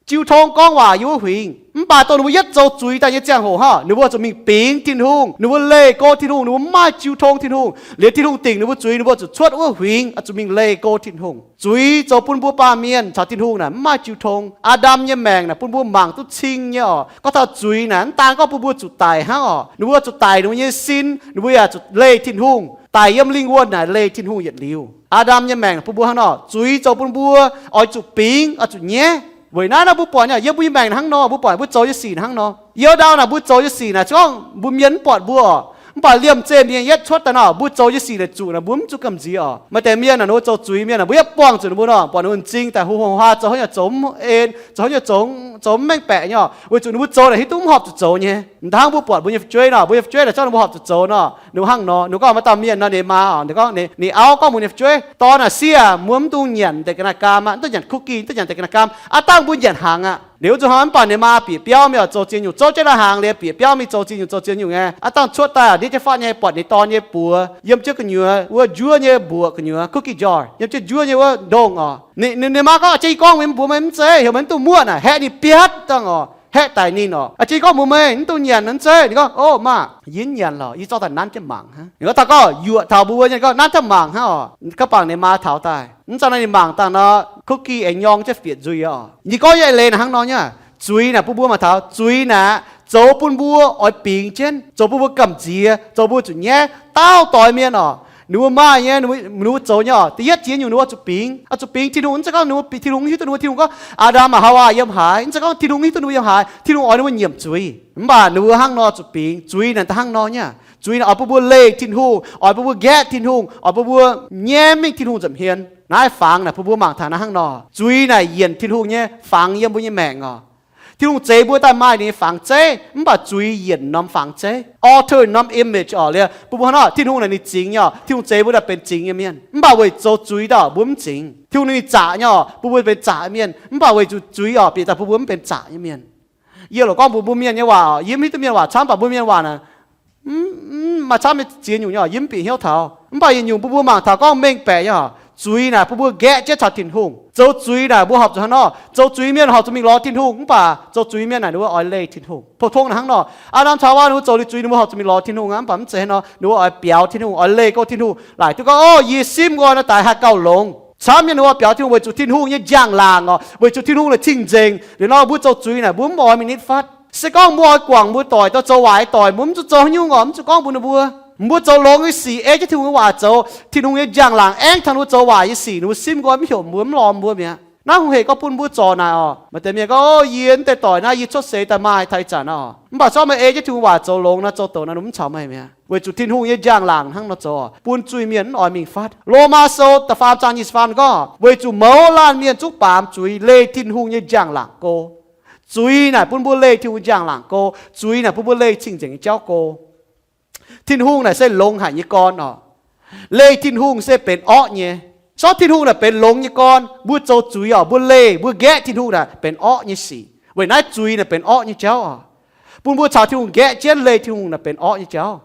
Jiu tong gorngv waac yiem wuov huingx. Mv baac dongh ninh mbuo yietv zoux zuiz daaih nyei ziangh hoc hnangv, ninh mbuo zuqc mingh bingx Tin-Hungh, ninh mbuo leih go Tin-Hungh, ninh mbuo mv maaih jiu tong Tin-Hungh. Liuz Tin-Hungh dingc ninh mbuo zuiz, ninh mbuo zuqc cuotv wuov huingx, zuqc mingh leih go Tin-Hungh. Zuiz zoux bun mbuo baamh mienh caux Tin-Hungh naaic mv maaih jiu tong. Aa^ndam nyei maengc naaic bun mbuo mangc duqv cing nyei orqc. Gorngv taux zuiz naaic, mv daan gorngv bun mbuo zuqc daic hnangv orqc, ninh mbuo zuqc daic ninh mbuo nyei sin, ninh mbuo yaac zuqc leih Tin-Hungh, daic yiem lingh wuonh naaic leih Tin-Hungh yietc liuz. Aa^ndam nyei maengc bun mbuo hnangv nor, zuiz zoux bun mbuo oix zuqc bingx, oix zuqc nyaiv. Weic naaiv nor mbuo buatc nyei, yiem mbuo nyei maengc hnangv nor, mbuo buatc mbuo zoux nyei sic hnangv nor. Yiem ndau naaic mbuo zoux nyei sic naaic, se gorngv mbuo mienh mv buatc mbuo orqc, mv baac liemh zeih mienh yietv cuotv daaih nor, mbuo zoux nyei sic naaic zuqc naaic mbuo mv zuqc gamh nziex orqc. Maaih deix mienh naaic, ninh mbuo zoux zuiz mienh naaic, mbuo yietv buangh zuqc ninh mbuo nor, buatc ninh mbuo m'zing daaih huv huv huaa, zoux haaix nyungc zoux mv en, zoux haaix nyungc zoux, zoux mv mengh baeqc nyei orqc, weic zuqc ninh mbuo zoux naaic hiuv duqv mv horpc zuqc zoux nyei. Hnangv mbuo buatc mbuo nyei fu'jueiv nor, mbuo nyei fu'jueiv naaic, zorqv ninh mbuo horpc zuqc zoux nor, ninh mbuo hnangv nor, ninh mbuo gorngv, maaih dauh mienh nor, ninh maa orqc, ninh gorngv ninh, ninh auv gorngv mbuo nyei fu'jueiv, dorn aac, sieqv aac, mbuo mv dungx nyanc deix ga'naaiv gaam aqv, mv dungx nyanc deix ga'naaiv gaam aqv. Dangh mbuo nyanc hnaangx aqv. Liuz wuov zuqc hnoi mv baac ninh maa bieqc biauv mingh oc, zoux ziex nyungc, zouv jienv lai-hnaangx liuz bieqc biauv mingh zoux ziex nyungc, zoux ziex nyungc nyei. Aav dangh cuotv daaih aqv, ndiev jienv fatv nyei, buatc ninh dorn nyei buoz yiem jienv gu'nyuoz wuov njuov nyei mbuoqc gu'nyuoz, cookie jar, yiem jienv njuov nyei wuov ndongh orqc. Ninh, ninh maa gorngv, a'jang yie gorngv meih mbuox meih mv zeiz, heuc meih mv dungx muoqv naaic, haeqv ninh biatv dangh orqc, haeqv daic ninh orqc. A'jang yie gorngv mbuox meih mv dungx nyanc, mv zeiz? Ninh gorngv, o maah, yie mv nyanc lorqc, yie zorqv daaih nanv jienv mangc hnangv. Ninh gorngv taux gorngv yuoqc taux mbuo nyei, ninh gorngv nanv jienv mangc hnangv orqc. Ga'bangc ninh maa taux daaih, mv zauh naaiv ninh mangc dangh nor, cookie aengx nyorng jienv fieqc nzuih orqc. Yie gorngv nyei leiz naaic hnangv nor nyei. Zuiz naaic bun mbuo mangc taux, zuiz naaic zoux bun mbuo oix bingx jienv, zoux bun mbuo gamh nziex, zoux mbuo zuqc nyaiv. Dauh doix mienh orqc, Ninh mbuo maaih nyei, ninh mbuo zoux nyei oc. Da'yietv jiex nyungc ninh mbuo zuqc bingx, zuqc bingx Tin-Hungh. Mv zeiz gorngv ninh mbuo, Tin-Hungh hiuv duqv ninh mbuo, Tin-Hungh gorngv, Aa^ndam maa Haawaa yiem haaix. Mv zeiz gorngv Tin-Hungh hiuv duqv ninh mbuo yiem haaix, Tin-Hungh oix ninh mbuo nyiemc zuiz. Mv baac ninh mbuo hnangv nor zuqc bingx. Zuiz naaic da'hnangv nor nyei. Zuiz naaic oix bun mbuo leih Tin-Hungh, oix bun mbuo nqaeqv Tin-Hungh, oix bun mbuo nyaiv mingh Tin-Hungh nza'hmien. Naaiv fangx naaic bun mbuo mangc taux naaiv hnangv nor. Zuiz naaic yienc Tin-Hungh nyei fangx yiem mbuo nyei maengc oc. Tin-Hungh zeix mbuo daaih maaih ninh nyei fangx zeiv, mv baac zuiz yienc norm fangx zeiv, alter norm image oc. Liuz bun mbuo hnangv nor, Tin-Hungh naaic ninh zingx nyei oc. Tin-Hungh zeix mbuo daaih benx zingx nyei mienh, mv baac weic zoux zuiz daaih mbuo mv zingx. Tin-Hungh ninh zaqc nyei oc, bun mbuo benx zaqc nyei mienh, mv baac weic zuqc zuiz oc, bieqc daaih bun mbuo mv benx zaqc nyei mienh. Yie loc gorngv mbuox mbuo mienh nyei waac oc, yie mv hiuv duqv mienh waac camv, mv baac mbuo mienh waac naaic maaih camv nyei ziex nyungc nyei oc, yie mv bieqc hnyouv taux. Mv baac yietc nyungc bun mbuo mangc taux gorngv mengh baeqc nyei oc, zuiz naaic bun mbuo nqaeqv jienv caux Tin-Hungh. Zoux zuiz naaic mbuo horpc zuqc hnangv nor, zoux zuiz mienh horpc zuqc mingh lorz Tin-Hungh, mv baac zoux zuiz mienh naaic ninh mbuo oix leih Tin-Hungh. Pou-tong naaic hnangv nor, Aa^ndam caux Haawaa ninh mbuo zoux liuz zuiz ninh mbuo horpc zuqc mingh lorz Tin-Hungh aqv, mv baac mv zeiz hnangv nor, ninh mbuo oix biaux Tin-Hungh, oix leih go Tin-Hungh. Laaic duqv gorngv, Ov, yie simv nqoi nor daaix haih gauh longx. Camv nyei ninh mbuo biaux Tin-Hungh weic zuqc Tin-Hungh nyei njang-laangc oc, weic zuqc Tin-Hungh naaic cing-nzengc. Liuz nor mbuo zoux zuiz naaic mbuo mv oix mingh nitv fatv. Se gorngv mbuo oix guangc mbuo doic, dorh zoux waaic nyei doic, mbuo mv zuqc zoux haaix nyungc oc, mv zuqc gorngv mbuo ninh mbuo. Mbuo zoux longx nyei sic, ei jienv Tin-Hungh nyei waac zoux, Tin-Hungh nyei njang-laangc aengv taux ninh mbuo zoux waaic nyei sic, ninh mbuo simv nqoi mv heuc mbuo, mv lorz mbuo mi'aqv. Naaiv hungh hec gorngv bun mbuo zorc naaic oc. Maaih deix mienh gorngv, Ov, yie mv deix doic naaiv yie cuotv seix daaih maaih taux ih zanc oc, mv baac se gorngv meih ei jienv Tin-Hungh waac zoux longx nor, zoux douc nor, ninh mv caux meih mi'aqv, weic zuqc Tin-Hungh nyei njang-laangc hnangv nor zoux, bun zuiz-mienh mv oix mingh fatv. Lomaa Sou da'faam zaang nyic ziepc faam gorngv, weic zuqc mouz laanh mienh zungv baamz zuiz, leih Tin-Hungh nyei njang-laangc go. Zuiz naaic bun mbuo leih Tin-Hungh njang-laangc go. Zuiz naaic bun mbuo leih cing-nzengc nyei jauv go. Tin-Hungh naaic se longx haic nyei gorn oc. Leih Tin-Hungh se benx orqv nyei. Se gorngv Tin-Hungh naaic benx longx nyei gorn, mbuo zoux zuiz oc, mbuo leih, mbuo nqaeqv Tin-Hungh naaic benx orqv nyei sic. Weic naaiv zuiz naaic benx orqv nyei jauv oc. Bun mbuo caux Tin-Hungh nqaeqv jienv leih Tin-Hungh naaic benx orqv nyei jauv.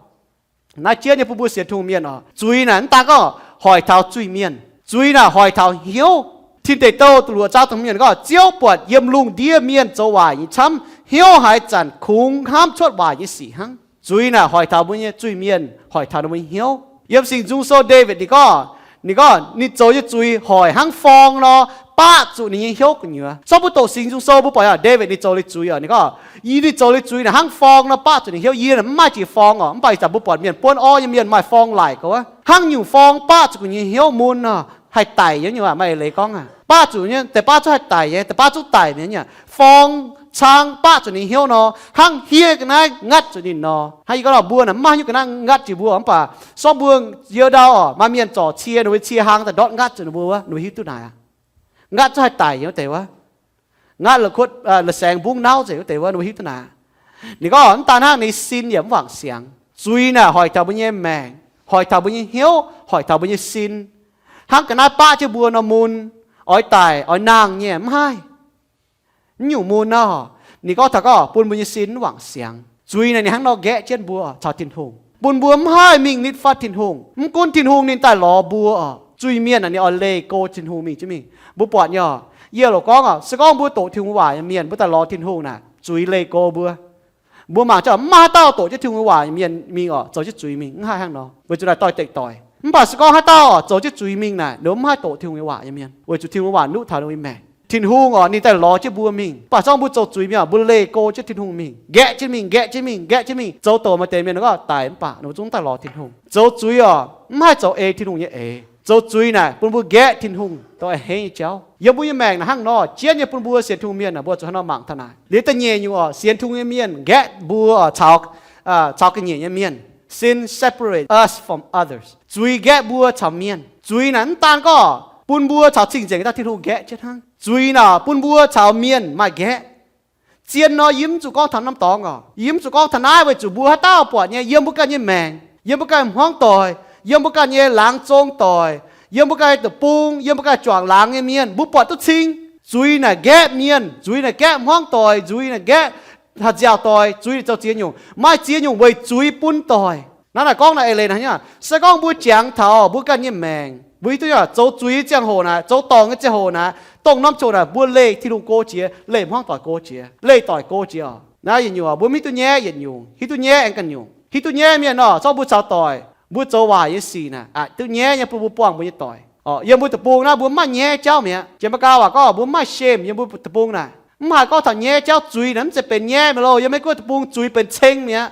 Naaiv jienv nyei bun mbuo sienx Tin-Hungh mienh oc, zuiz naaic mv daan gorngv hoic taux zuiz-mienh, zuiz naaic hoic taux hnyouv. Tin Deic Douh luoqc zaang da'hmz yiemc gorngv, Ziouv buatc yiem lungh ndiev mienh zoux waaic nyei camv, hnyouv haaix zanc kungx hnamv cuotv waaic nyei sic hnangv. Zuiz naaic hoic taux mbuo nyei zuiz-mienh, hoic taux ninh mbuo nyei hnyouv. Yiem Singx Nzung Sou Ndaawitv ninh gorngv, ninh gorngv ninh zoux nyei zuiz hoic hnangv forng nor, baqv zuqc ninh nyei hnyouv gu'nyuoz. Se gorngv mbuo doqc Singx Nzung Sou mbuo buatc yaac Ndaawitv ninh zoux nyei zuiz oc, ninh gorngv, Yie, ninh zoux nyei zuiz naaic hnangv forng nor baqv zuqc ninh hnyouv. Yie naaic mv maaih jiex forng oc, mv baac ih zanc mbuo buatc mienh buonv orv nyei mienh maaih forng laic gaux. Hnangv nyungc forng baqv zuqc gu'nyuoz hnyouv mun nor, haih daic nyei nyungc aac, maaih eix leiz gorngv aqv. Baqv zuqc nyei, deix baav zungv haih daic nyei, deix baav zungv daic mi'aqv. Forng cang baqv zuqc ninh hnyouv nor, hnangv hieh ga'naaiv ngatv zuqc ninh nor. Hnangv yie gorngv nor, mbuo naaic mv maaih haaix nyungc ga'naaiv ngatv jiex mbuo, mv baac se gorngv mbuo yiem ndau oc, maaih mienh zorc cie ninh mbuo cie hlang daaih ndortv ngatv zuqc ninh mbuo wuov, ninh mbuo hiuv duqv naaic aqv. Ngatv zungv haih daic nyei wuov deix wuov. Ngatv la'kuotv, la'saengx mbungv nauv nzengc wuov deix wuov, ninh mbuo hiuv duqv naaic. Ninh gorngv mv daan hnangv, ninh sin yaac mv wangc siangx. Zuiz naaic hoic taux mbuo nyei maengc, hoic taux mbuo nyei hnyouv, hoic taux mbuo nyei sin. Hnangv ga'naaiv baqv jienv mbuo nor mun, oix daic oix nangh nyei mv haih. Mv nyungc mun nor, ninh gorngv taux gorngv bun mbuo nyei sin mv wangc siangx. Zuiz naaic ninh hnangv nor nqaeqv jienv mbuo caux Tin-Hungh, bun mbuo mv haih mingh nitv fatv Tin-Hungh. Mv gunv Tin-Hungh ninh daaih lorz mbuo oc, zuiz-mienh naaic ninh oix leih go Tin-Hungh mingh jienv mingh. Mbuo buatc nyei oc, yie loc gorngv oc, se gorngv mbuo doqc Tin-Hungh waac nyei mienh, mbuo daaih lorz Tin-Hungh naaic, zuiz leih go mbuo. Mbuo mangc jauv mv maaih haaix dauh doqc jienv Tin-Hungh waac nyei mienh mingh oc, zoux jienv zuiz mingh, mv haih hnangv nor, weic zuqc naaic doix-dekc doic. Mv baac se gorngv haaix dauh oc zoux jienv zuiz mingh naaic, ninh mbuo mv haih doqc Tin-Hungh nyei waac nyei mienh, weic zuqc Tin-Hungh waac nuqv taux ninh mbuo nyei maengc. Tin-Hungh oc, ninh daaih lorz jienv mbuo mingh. Mv baac se gorngv mbuo zoux zuiz mingh oc, mbuo leih go jienv Tin-Hungh mingh, nqaeqv jienv mingh, nqaeqv jienv mingh, nqaeqv jienv mingh, zoux douc maaih deix mienh gorngv daic mv baac ninh mbuo zungv daaih lorz Tin-Hungh. Zoux zuiz oc, mv haih zoux ei Tin-Hungh nyei eix. Zoux zuiz naaic bun mbuo nqaeqv Tin-Hungh, dongh a'hneiv nyei jauv. Yiem mbuo nyei maengc naaic hnangv nor, jienv nyei bun mbuo sienx Tin-Hungh mienh naaic, mbuo zuqc hnangv nor mangc taux naaic. Liuz da'nyeic nyungc oc, sienx Tin-Hungh nyei mienh nqaeqv mbuo oc caux, caux ga'nyiec nyei mienh. Sin separates us from others. Zuiz nqaeqv mbuo caux mienh. Zuiz naaic mv daan gorngv bun mbuo caux cing-nzengc dauh Tin-Hungh nqaeqv jienv hnangv. Zuiz naaic bun mbuo caux mienh maaih nqaeqv. Zien nor, yie mv zuqc gorngv taux norm dorngx oc. Yie mv zuqc gorngv taux naaiv weic zuqc mbuo haaix dauh buatc nyei, yiem mbuo ganh nyei maengc, yiem mbuo ganh hmuangv doic, yiem mbuo ganh nyei laangz zong doic, yiem mbuo ganh deic-bung, yiem mbuo ganh juangc laangz nyei mienh, mbuo buatc duqv cing. Zuiz naaic nqaeqv mienh, zuiz naaic nqaeqv hmuangv doic, zuiz naaic nqaeqv haaix nziaauc doic, zuiz naaic zoux ziex nyungc. Maaih ziex nyungc weic zuiz bun doic. Naaiv naaic gorngv naaic eix leiz naaic, se gorngv mbuo jangx taux mbuo ganh nyei maengc, mbuo hiuv duqv zoux zuiz nyei ziangh hoc naaic, zoux dorngc nyei ziangh hoc naaic, dongh norm ziangh hoc naaic mbuo leih Tin-Hungh go jiex, leih hmuangv doic go jiex, leih doic go jiex oc. Naaiv yietc nyungc mbuo mv hiuv duqv nyaiv yietc nyungc, hiuv duqv nyaiv aengx ganh nyungc. Hiuv duqv nyaiv mienh nor, zorqv mbuo caux doic, mbuo zoux waaic nyei sic naaic, aqc duqv nyaiv nyei bun mbuo buangh mbuo nyei doic oc. Yiem mbuo deic-bung naaiv mbuo mv maaih nyaiv jauv mi'aqv. Janx-Meigaa waac gorngv mbuo mv maaih shame yiem mbuo deic-bung naaic. Mv haiz gorngv taux nyaiv jauv, zuiz naaic mv zeiz benx nyaiv mi'aqv loh. Yiem Meiv-Guoqv deic-bung zuiz benx ceng mi'aqv.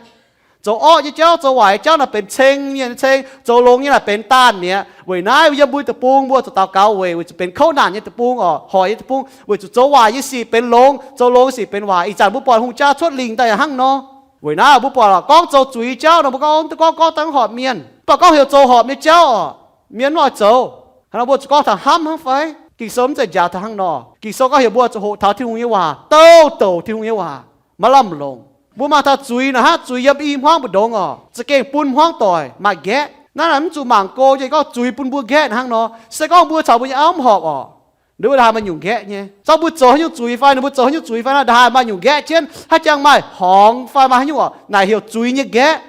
Zoux orqv nyei jauv, zoux waaic nyei jauv naaic benx ceng mienh nyei ceng, zoux longx nyei naaic benx daanh mi'aqv. Weic naaiv yiem mbuo deic-bung mbuo zuqc daux gaux weic, weic zuqc benx kouv naanc nyei deic-bung oc, hoic nyei deic-bung, weic zuqc zoux waaic nyei sic benx longx, zoux longx nyei sic benx waaic. Ih zanc mbuo buatc hungh jaa cuotv lingc daaih yaac hnangv nor. Weic naaiv mbuo buatc gorngv zoux zuiz jauv nor, mbuo gorngv, gorngv, gorngv, gorngv horpc mienh, mv baac gorngv heuc zoux horpc nyei jauv oc, mienh mv oix zoux. Hnangv nor mbuo zuqc gorngv taux hnamv hnangv fai? Ging-Sou mv zeiz njaaux taux hnangv nor. Ging-Sou gorngv heuc mbuo zuqc hoqc taux Tin-Hungh nyei waac, douh douc Tin-Hungh nyei waac, maiv lamh longc. Mbuo mangc taux zuiz naaic hnangv zuiz yiem i hmuangv mbu'ndongx oc, za'gengh bun hmuangv doic maaih nqaeqv. Naaiv naaic mv zuqc mangc go nyei gorngv zuiz bun mbuo nqaeqv hnangv nor. Se gorngv mbuo caux mbuo nyei auv mv horpc oc, ninh mbuo haaix maaih nyungc nqaeqv nyei. Zorqv mbuo zoux haaix nyungc zuiz fai, ninh mbuo zoux haaix nyungc zuiz fai, naaiv ndaaih maaih nyungc nqaeqv jienv, haaix jangx maaih horngz fai maaih haaix nyungc oc, naaic heuc zuiz nyei nqaeqv.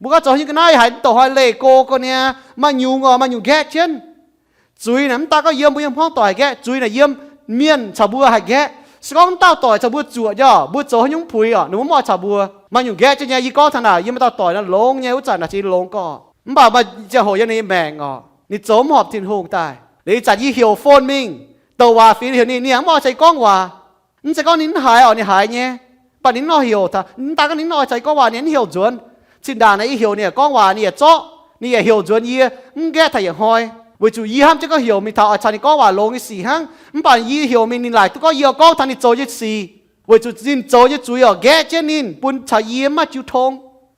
Mbuo gorngv zoux haaix nyungc ga'naaiv, yie haiz mv douc hnoi leih go ga'naaiv, maaih nyungc oc, maaih nyungc nqaeqv jienv. Zuiz naaic mv daaih gorngv yiem mbuo nyei hmuangv doic haih nqaeqv, zuiz naaic yiem mienh caux mbuo haih nqaeqv. Se gorngv wuov dauh doic caux mbuo zuoqc nyei oc, mbuo zoux haaix nyungc mv puix oc, ninh mbuo mv oix caux mbuo, maaih nyungc nqaeqv jienv nyei. Yie gorngv taux naaic, yiem wuov dauh doic naaiv longx nyei, wuov zanc naaic ziex longx gorqv, mv baac maaih ziangh hoc yiem ninh nyei maengc oc, ninh zoux mv horpc Tin-Hungh daaih. Liuz ih zanc yie heuc phone mingh, douc waac fingx heuc ninh, ninh yaac mv oix caux yie gorngv waac. Mv zeiz gorngv ninh mv haiz oc, ninh haiz nyei, mv baac ninh mv oix heuc, mv daaih gorngv ninh mv oix caux yie gorngv waac, ninh mv heuc nzuonx. Zinh ndaangc naaic yie heuc ninh gorngv waac, ninh yaac zorqv, ninh yaac heuc nzuonx yie, mv nqaeqv taux yietc hnoi. Weic zuqc yie hnamv jienv gorngv heuc mingh taux oix caux ninh gorngv waac longx nyei sic hnangv, mv baac yie heuc mingh ninh laaic duqv gorngv yie oix gorngv taux ninh zoux nyei sic. Weic zuqc ninh zoux nyei zuiz oc, nqaeqv jienv ninh, bun caux yie mv maaih jiu tong.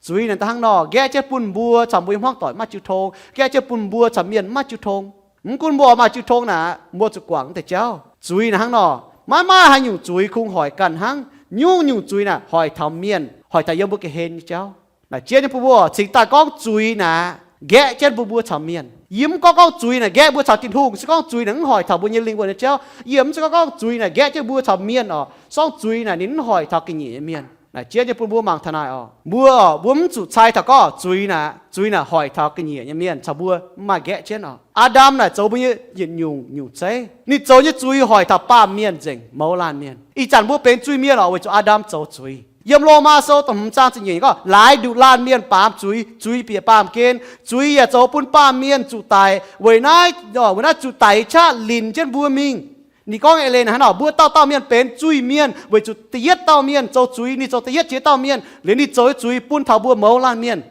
Zuiz naaic da'hnangv nor, nqaeqv jienv bun mbuo caux mbuo nyei hmuangv doic mv maaih jiu tong, nqaeqv jienv bun mbuo caux mienh mv maaih jiu tong. Mv gunv mbuo maaih jiu tong naaic, mbuo zuqc guangc deix jauv. Zuiz naaic hnangv nor, maiv maaih haaix nyungc zuiz kungx hoic ganh hnangv. Nyungc-nyungc zuiz naaic hoic taux mienh, hoic taux yiem mbuo ga'hlen nyei jauv. Naaic jienv nyei bun mbuo cingx daaih gorngv zuiz naaic nqaeqv jienv bun mbuo caux mienh. Yie mv gorngv gorngv zuiz naaic nqaeqv mbuo caux Tin-Hungh, se gorngv zuiz naaic mv hoic taux mbuo nyei lingh wuonh nyei jauv. Yie mv zeiz gorngv gorngv zuiz naaic nqaeqv jienv mbuo caux mienh oc, se gorngv zuiz naaic ninh mv hoic taux ga'nyiec nyei mienh. Naaic jienv nyei bun mbuo mangc taux naaic oc, mbuo oc, mbuo mv zuqc cai taux gorngv zuiz naaic, zuiz naaic hoic taux ga'nyiec nyei mienh caux mbuo mv maaih nqaeqv jienv oc. Aa^ndam naaic zoux mbuo nyei yietc nyungc nyungc zeiv. Ninh zoux nyei zuiz hoic taux baamh mienh nzengc, mouz laanh mienh. Ih zanc mbuo benx zuiz-mienh oc, weic zuqc Aa^ndam zoux zuiz. Yiem Lomaa Sou da'hmz zaang ziepc nyeic gorngv, laaix nduqc laanh mienh baamz zuiz, zuiz bieqc baamh gen. Zuiz yaac zoux bun baamh mienh zuqc daic. Weic naaiv, weic naaiv zuqc daic qaqv linc jienv mbuo mingh. Ninh gorngv eix leiz naaic hnangv nor, mbuo dauh dauh mienh benx zuiz-mienh weic zuqc da'yietv dauh mienh zoux zuiz, ninh zoux da'yietv jiex dauh mienh. Liuz ninh zoux nyei zuiz bun taux mbuo mouz laanh mienh.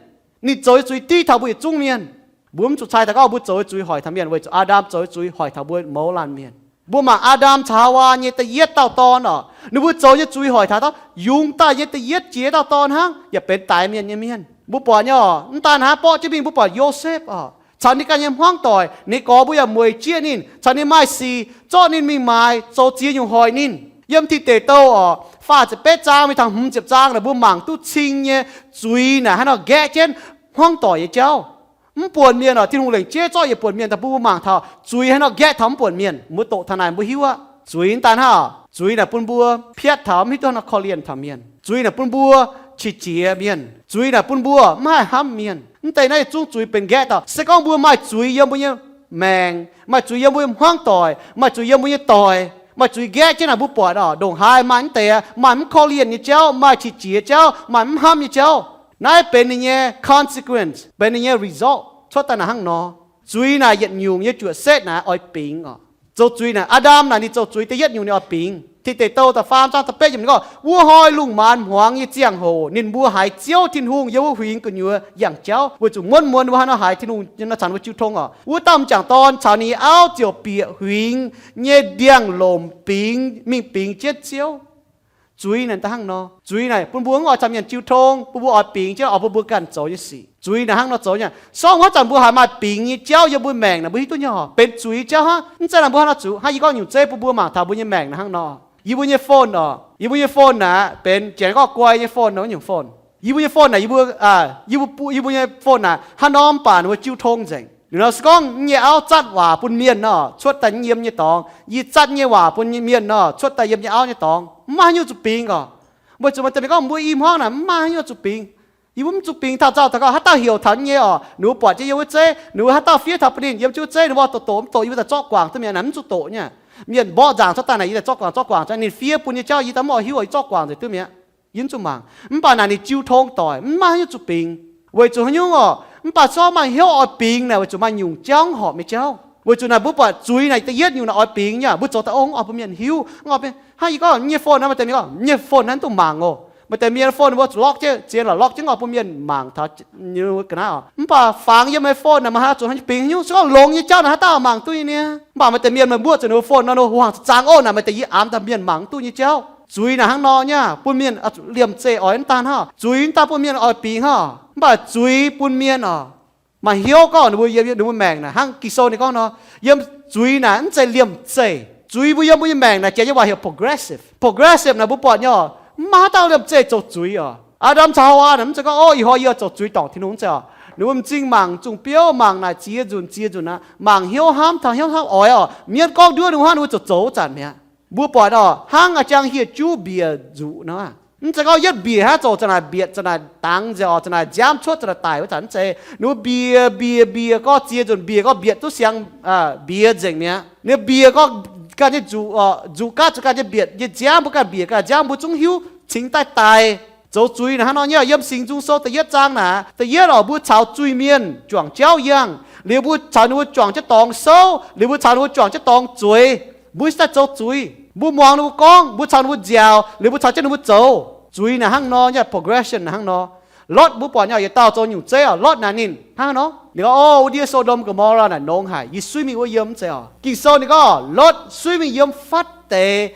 Ninh zoux nyei zuiz div taux mbuo yietc zungv mienh. Mbuo mv zuqc cai taux gorngv mbuo zoux nyei zuiz hoic taux mienh, weic zuqc Aa^ndam zoux nyei zuiz hoic taux mbuo mouz laanh mienh. Mbuo mangc Aa^ndam caux Haawaa nyei da'yietv dauh dorn oc, ninh mbuo zoux nyei zuiz hoic taux dauh yungz daaih nyei da'yietv jiex dauh dorn hnangv, yaac benx daix mienh nyei mienh. Mbuo buatc nyei oc, mv daaih hnangv, borqv jienv mingh mbuo buatc Yosepv oc, caux ninh ganh nyei hmuangv doic, ninh gorx mbuo yaac mueic jieqv ninh, caux ninh maaih sic, zorqv ninh mingh maaiz, zoux ziex nyungc hoic ninh. Yiem Tin Deic Douh oc, faah ziepc betv zaang mingh taux hmz ziepc zaang naaic, mbuo mangc duqv cing nyei zuiz naaic hnangv nor nqaeqv jienv hmuangv doic nyei jauv. Mv buonc mienh oc, Tin-Hungh lengc jeiv zorqv yietc buonc mienh daaih bun mbuo mangc taux zuiz hnangv nor nqaeqv taux mv buonc mienh. Mbuo doqc taux naaic mbuo hiuv aqv. Zuiz mv daan hnangv oc, zuiz naaic bun mbuo piatv taux mv hiuv duqv hnangv nor korv-lienh taux mienh. Zuiz naaic bun mbuo qiex jiez mienh. Zuiz naaic bun mbuo mv haih hnamv mienh. Mv deix naaiv yietc zungv zuiz benx nqaeqv dauh. Se gorngv mbuo maaih zuiz yiem mbuo nyei maengc, maaih zuiz yiem mbuo nyei hmuangv doic, maaih zuiz yiem mbuo nyei doic, maaih zuiz nqaeqv jienv naaic, mbuo buatc oc, ndongc haaix maaih mv deix, maaih mv korv-lienh nyei jauv, maaih qiex jiez jauv, maaih mv hnamv nyei jauv. Naaiv benx ninh nyei consequence, benx ninh nyei result cuotv daaih naaic hnangv nor. Zuiz naaic yietc nyungc nyei juoqc setv naaic oix bingx oc. Zoux zuiz naaic, Aa^ndam naaic ninh zoux zuiz da'yietv nyungc ninh oix bingx. Tin Deic Douh da'faam zaang da'betv yiemc ninh gorngv, wuov hnoi lungh maanz hmuangx nyei ziangh hoc ninh mbuo haiz Ziouv Tin-Hungh yiem wuov huingx gu'nyuoz yangh jauv, weic zuqc muonv muonz ninh mbuo haaix nor haiz Tin-Hungh nor caux ninh mbuo jiu tong oc. Wuov dauh m'jangc dorn caux ninh nyei auv ziouc bieqc huingx nyei ndiangx-lomc bingx, mingh bingx jienv Ziouv. Zuiz naaic da'hnangv nor. Zuiz naaic bun mbuo mv oix caux mienh jiu tong, bun mbuo oix bingx jienv oix bun mbuo ganh zoux nyei sic. Zuiz naaic hnangv nor zoux nyei. Sorng wuov zanc mbuo haiz maaih bingx nyei jauv yiem mbuo maengc naaic, mbuo hiuv duqv nyei oc, benx zuiz jauv hnangv. Mv zeiz naaic mbuo hnangv nor zuqc hnangv, yie gorngv nyungc zeiv bun mbuo mangc taux mbuo nyei maengc naaic hnangv nor. Yie mbuo nyei phone oc, yie mbuo nyei phone naaic benx janx gorngv guai nyei phone nor, nyungc phone. Yie mbuo nyei phone naaic, yie mbuo, yie mbuo, yie mbuo nyei phone naaic hnangv nor mv baac ninh mbuo jiu tong nzengc. Liuz nor se gorngv yie nyei auv zatv waac bun mienh nor, cuotv daaih yiem nyei dorngx. Yie zatv nyei waac bun mienh nor, cuotv daaih yiem nyei auv nyei dorngx. Mv maaih haaix nyungc zuqc bingx oc. Weic zuqc maaih deix mienh gorngv mbuo i hmuangv naaic mv maaih haaix nyungc zuqc bingx. Yie mbuo mv zuqc bingx taux nzauh taux gauh haaix dauh heuc taux nyei oc, ninh mbuo buatc jienv yiem wuov zeiv, ninh mbuo haaix dauh fiev taux bun ninh yiem wuov zeiv, ninh mbuo doqc doqc mv doqc, yie mbuo daaih zorqv guangc duqv mi'aqv naaic, mv zuqc doqc nyei. Mienh mborqv nzaangc cuotv daaih naaic, yie daaih zorqv guangc, zorqv guangc, ninh fiev bun nyei jauv yie daaih mv oix hiuv oc, yie zorqv guangc nzengc duqv mi'aqv. Yie mv zuqc mangc. Mv baac naaic ninh jiu tong doic, mv maaih haaix nyungc zuqc bingx. Weic zuqc haaix nyungc oc? Mv baac se maaih hnyouv oix bingx naaic, weic zuqc maaih nyungc jauv horpc nyei jauv. Weic zuqc naaic mbuo buatc zuiz naaic da'yietv nyungc naaic oix bingx nyei, mbuo zoux daaih ov, mv oix bun mienh hiuv, mv oix bun, hnangv yie gorngv nyei phone naaiv, maaih deix mienh gorngv nyei phone naaiv mv duqv mangc oc. Maaih deix mienh phone ninh mbuo zuqc lock jienv, zien lorqc, lock jienv oix bun mienh mangc taux ga'naaiv oc. Mv baac fangx yiem meih phone naaic, meih haaix zuqc haaix nyungc bingx nyungc, se gorngv longx nyei jauv naaic haaix dauh mangc duqv nyei niaa. Mv baac maaih deix mienh meih mbuoqv zuqc ninh mbuo phone nor, ninh mbuo huaang zaangc oc, naaic maaih deix yie amx daaih mienh mangc duqv nyei jauv. Zuiz naaic hnangv nor nyei, bun mienh liemh zeih oix mv daan hnangv. Zuiz mv daan bun mienh oix bingx hnangv, mv baac zuiz bun mienh oc, maaih hnyouv gorngv ninh mbuo yiem ninh mbuo maengc naaic hnangv Ging-Sou ninh gorngv nor, yiem zuiz naaic mv zeiz liemh zeih. Zuiz mbuo yiem mbuo nyei maengc naaic, janx nyei waac heuc progressive. Progressive naaic mbuo buatc nyei oc, mv maaih haaix dauh liemh zeih zoux zuiz oc. Aa^ndam caux Haawaa naaic mv zeiz gorngv, o, ih hnoi yie zoux zuiz dorngc Tin-Hungh, mv zeiz oc. Ninh mbuo m'zing mangc zungh biouv, mangc naaic ziex nzunc ziex nzunc aqv, mangc hnyouv hnamv taux hnyouv hnamv oix oc. Mienh gorngv nduov ninh mbuo hnangv, ninh mbuo zoux zoux wuov zanc mi'aqv. Mbuo buatc oc, hnangv a'jang hieh juv mbiec nzuqc nor, mv zeiz gorngv yietv mbiec hnangv zoux za'naaic mbietc, za'naaic dangx nzengc oc, za'naaic nziaamv cuotv, za'naaic daic wuov zanc, mv zeiz. Ninh mbuo mbiec mbiec mbiec gorngv ziex nzunc mbiec gorngv mbietc duqv siang, mbiex nzengc mi'aqv. Ninh mbuo mbiec gorngv ganh nyei nzuqc, nzuqc gaatv zuqc ganh nyei mbietc nyei nziaamv, mbuo ganh mbiec ganh nziaamv, mbuo zungv hiuv cingx daaih daic. Zoux zuiz naaic hnangv nor nyei, yiem Singx Nzung Sou da'yietv zaang naaic, da'yietv oc, mbuo caux zuiz mienh juangc jauv yangh, liuz mbuo caux ninh mbuo juangc jienv dorngx souv, liuz mbuo caux ninh mbuo juangc jienv dorngx zueiz. Mbuo se daaih zoux zuiz. Mbuo muangx ninh mbuo gorngv, mbuo caux ninh mbuo nziaauc, liuz mbuo caux jienv ninh mbuo zoux. Zuiz naaic hnangv nor nyei, progression naaic hnangv nor. Lotv mbuo buatc nyei, yietc dauh zoux nyungc zeiv oc. Lotv naaic ninh hnangv nor, ninh gorngv, o, wuov ndiev So^ndom Go^mo^laa naaic nongx haic, yie suiv mingh wuov yiem, mv zeiz oc. Ging-Sou ninh gorngv Lotv suiv mingh yiem fatv deix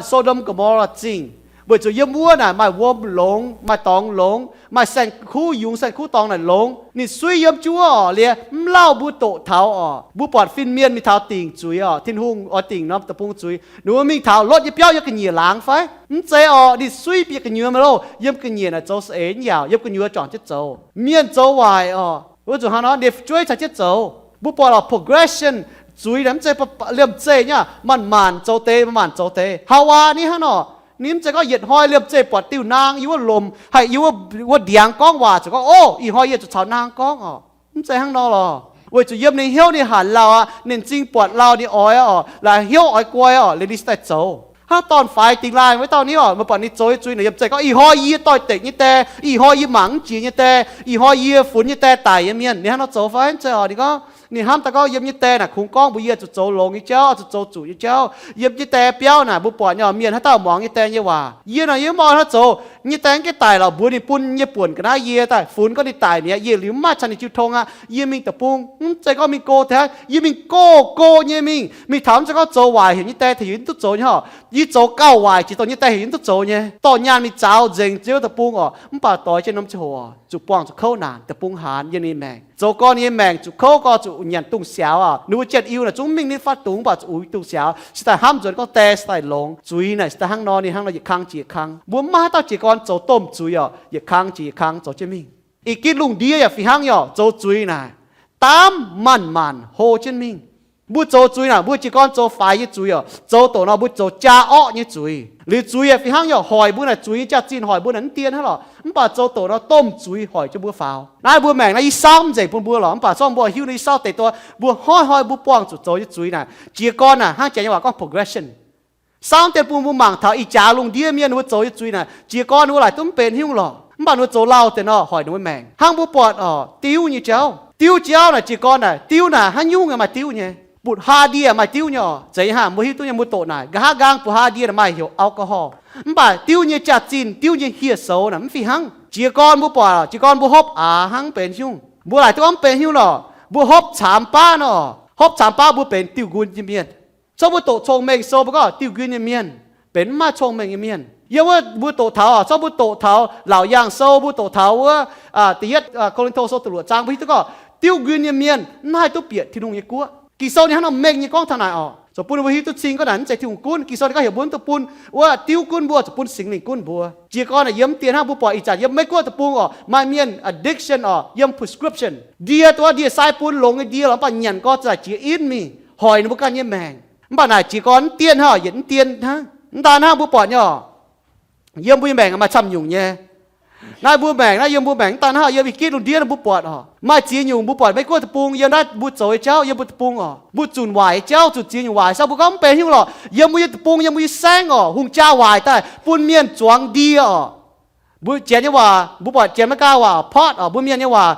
So^ndom Go^mo^laa zingh, weic zuqc yiem wuov naaic maaih wuom longx, maaih dorngx longx, maaih saeng-kuv yungz, saeng-kuv dorngx naaic longx. Ninh suiv yiem jienv wuov oc, liuz mv lauh mbuo doqc taux oc. Mbuo buatc fin-mienh mingh taux dingc zuiz oc, Tin-Hungh oix dingc norm deic-bung zuiz, ninh mbuo mingh taux Lotv nyei biauv yiem ga'nyiec laangz fai? Mv zeiz oc, ninh suiv bieqc gu'nyuoz maiv louh, yiem ga'nyiec naaic zoux saeng-eix nyei yaac yiem gu'nyuoz juangc jienv zoux. Mienh zoux waaic oc, wuov zuqc hnangv nor ninh fu'jueiv caux jienv zoux. Mbuo buatc oc, progression, zuiz naaic mv zeiz liemh zeih nyei, manc-manc zoux deix, manc-manc zoux deix. Haawaa ni hnangv nor, ninh mv zeiz gorngv yietc hnoi liemh zeih buatc diuh naang yiem wuov lomc, haih yiem wuov ndiangx gorngv waac zuqc gorngv, o, ih hnoi yie zuqc caux naang gorngv oc. Mv zeiz hnangv nor lorqc. Weic zuqc yiem ninh hnyouv ninh hanc lauh aqv, ninh m'zing buatc lauh ninh oix oc, laaix hnyouv oix guai oc, liuz ninh se daaih zoux. Hnangv dorn-faix dingx laaih wuov dauh ni oc, meih buatc ninh zoux nyei zuiz naaic yiem zeiz gorngv, ih hnoi yie doix-dekc nyei die, ih hnoi yie mangc mv jiex nyei die, ih hnoi yie funx nyei die daic nyei mienh. Ninh hnangv nor zoux fai? Mv zeiz oc. Ninh gorngv, ninh hnamv daaih gorngv yiem nyei die naaic kungx gorngv mbuox yie zuqc zoux longx nyei jauv, zuqc zoux zuqc nyei jauv. Yiem nyei die biauv naaic mbuo buatc nyei oc, mienh haaix dauh muangx nyei die nyei waac. Yie naaic yie mv oix hnangv zoux. Nyei die mv gaengh daic lorqc, mbuox ninh bun nyei buonc ga'naaiv yie daaih funx gorngv ninh daic mi'aqv, yie liuz mv maaih caux ninh jiu tong aqv. Yie mingh deic-bung mv zeiz gorngv mingh go daaih, yie mingh go go nyei mingh. Mingh taux mv zeiz gorngv zoux waaic heuc nyei die tengx yie mv duqv zoux nyei oc. Yie zoux gauh waaic jiex dongh nyei die heuc yie mv duqv zoux nyei. Dorh nyaanh mingh zaux nzengc ziouc deic-bung oc. Mv baac doix jienv norm ziangh hoc zuqc buangh zuqc kouv naanc, deic-bung haanz, yiem ninh maengc. Zoux gorn ninh nyei maengc zuqc kouv, gorx zuqc nyanc dungz siaaux oc. Ninh mbuo jien-iu naaic zungv mv mingh ninh nyei fatv dungz, mv baac zuqc uix dungz siaaux, se daaih hnamv nzuonx gorngv die se daaih longx. Zuiz naaic se daaih hnangv nor, ninh hnangv nor yietc kang jiex kang. Mbuo mv maaih haaix dauh jiez gorn zoux domh zuiz oc, yietc kang jiex yietc kang zoux jienv mingh. Ih gitv lungh ndiev yaac fih hnangv nyei oc, zoux zuiz naaic, daamv manc-manc hlo jienv mingh. Mbuo zoux zuiz naaic, mbuo jiez gorn zoux faix nyei zuiz oc. Zoux doqc nor mbuo zoux jaa orqv nyei zuiz. Liuz zuiz yaac fih hnangv nyei oc, hoic mbuo naaic, zuiz nyei jaax-zinh hoic mbuo naaic mv dien hnangv lorqc. Mv baac zoux doqc nor domh zuiz hoic jienv mbuo faaux. Naaiv mbuo maengc naaiv yie saauv mv nzengc bun mbuo lorqc, mv baac zorqv mbuo hiuv naaiv yie saauv deix duqv mbuo hnoi-hnoi mbuo buangh zuqc zoux nyei zuiz naaic. Jiez gorn naaic hnangv Janx nyei waac gorngv progression. Saauv dien bun mbuo mangc taux ih jaax lungh ndiev mienh ninh mbuo zoux nyei zuiz naaic, jiez gorn ninh mbuo laaic duqv mv benx haaix nyungc lorqc. Mv baac ninh mbuo zoux lauh deix nor hoic ninh mbuo maengc. Hnangv mbuo buatc oc, diuv nyei jauv, diuv jauv naaic jiez gorn naaic, diuv naaic haaix nyungc yaac maaih diuv nyei. Mbutc haaix ndie maaih diuv nyei oc. Zeiz haaix mbuo hiuv duqv nyei, mbuo doqc naaic, nqa'haav nqaang mbutc haaix ndie naaic maaih heuc alcohol. Mv baac diuv nyei jaax-zinh, diuv nyei hieh soux naaic mv fih hnangv. Jiez gorn mbuo buatc, jiez gorn mbuo hopv aax hnangv mv benx haaix nyungc, mbuo laaic duqv mv benx haaix nyungc lorqc. Mbuo hopv caamx baav nor, hopv caamx baav mbuo benx diuh nqun nyei mienh. Zorqv mbuo doqc cong-mengh sou mbuo gorngv diuh nqun nyei mienh benx mv maaih cong-mengh nyei mienh. Yiem wuov mbuo doqc taux oc, zorqv mbuo doqc taux Laauc Yaangh Sou, mbuo doqc taux wuov da'yietv Ko^lin^to Sou da'luoqc zaang, mbuo hiuv duqv gorngv diuv nqun nyei mienh mv haih duqv bieqc Tin-Hungh nyei guoqv. Ging-Sou ninh hnangv nor mengh nyei gorngv taux naaic oc, zoux bun mbuo hiuv duqv cing gorngv naaic mv zeiz Tin-Hungh gunv. Ging-Sou ninh gorngv heuc mbuo mv dungx bun wuov diuv gunv mbuo, zuqc bun Singx Lingh gunv mbuo. Jiez gorn naaic yiem mv dien hnangv mbuo buatc ih zanc yiem Meiv Guoqv deic-bung oc, maaih mienh addiction oc, yiem prescription. Ndie duqv ndie-sai bun longx nyei ndie lorqc, mv baac nyanc gorx za'gengh jiex inv mingh, hoic ninh mbuo ganh nyei maengc. Mv baac naaic jiez gorn mv dien hnangv, yietc mv dien hnangv. Mv daan hnangv mbuo buatc nyei oc, yiem mbuo nyei maengc maaih camv nyungc nyei. Naaiv mbuo maengc naaiv, yiem mbuo maengc mv daan hnangv, yiem ih gitv lungh ndiev mbuo buatc oc, maaih ziex nyungc mbuo buatc Meiv Guoqv deic-bung, yiem naaiv mbuo zoux nyei jauv, yiem mbuo deic-bung oc, mbuo zunc waaic nyei jauv, zunc ziex nyungc waaic, se mbuo gorngv mv benx haaix nyungc lorqc. Yiem mbuo nyei deic-bung, yiem mbuo nyei saengv oc, hungh jaa waaic daaih bun mienh zuangx ndie oc. Mbuo Janx nyei waac, mbuo buatc Janx Meiv Gaax waac pot oc, mbuo Mienh nyei waac,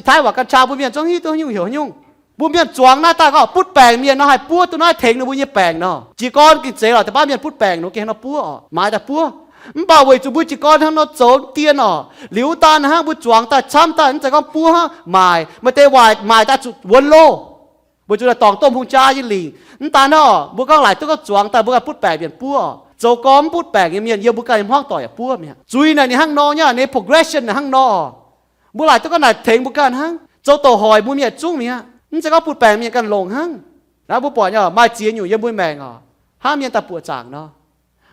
Taiv waac gan-chaa, mbuo Mienh zungv hiuv duqv haaix nyungc heuc haaix nyungc. Mbuo Mienh zuangx naaiv daaih gorngv butv baengc mienh nor, haih buov duqv naaiv tengx ninh mbuo nyei baengc nor. Jiez gorn gengh zeiz lorqc, deix baav mienh butv baengc nor gengh haaix nor buov oc, maaiz daaih buov. Mv baac weic zuqc mbuo jiez gorn hnangv nor zoux dien orqc, liuz wuov daan hnangv mbuo zuangx daaih camv daaih, mv zeiz gorngv buov hnangv maaic, maaih deix waaic maaic daaih zuqc wuonx loh. Weic zuqc naaic dorngc domh hungh jaa nyei lingc. Mv daan hnangv orqc, mbuo gorngv laaic duqv gorngv zuangx daaih mbuo ganh butv baengc mienh buov orqc. Zoux gorn mv butv baengc nyei mienh yiem mbuo ganh nyei hmuangv doic yaac buov mi'aqv. Zuiz naaic ninh hnangv nor nyei, ninh progression naaic hnangv nor orqc. Mbuo laaic duqv gorngv naaic tengx mbuo ganh hnangv, zoux douc hoic mbuo mienh zungv mi'aqv. Mv zeiz gorngv butv baengc mienh ganh longc hnangv. Naaiv mbuo buatc nyei, maaih ziex nyungc yiem mbuo maengc orqc, hnangv mienh daaih buoqc zaangc nor.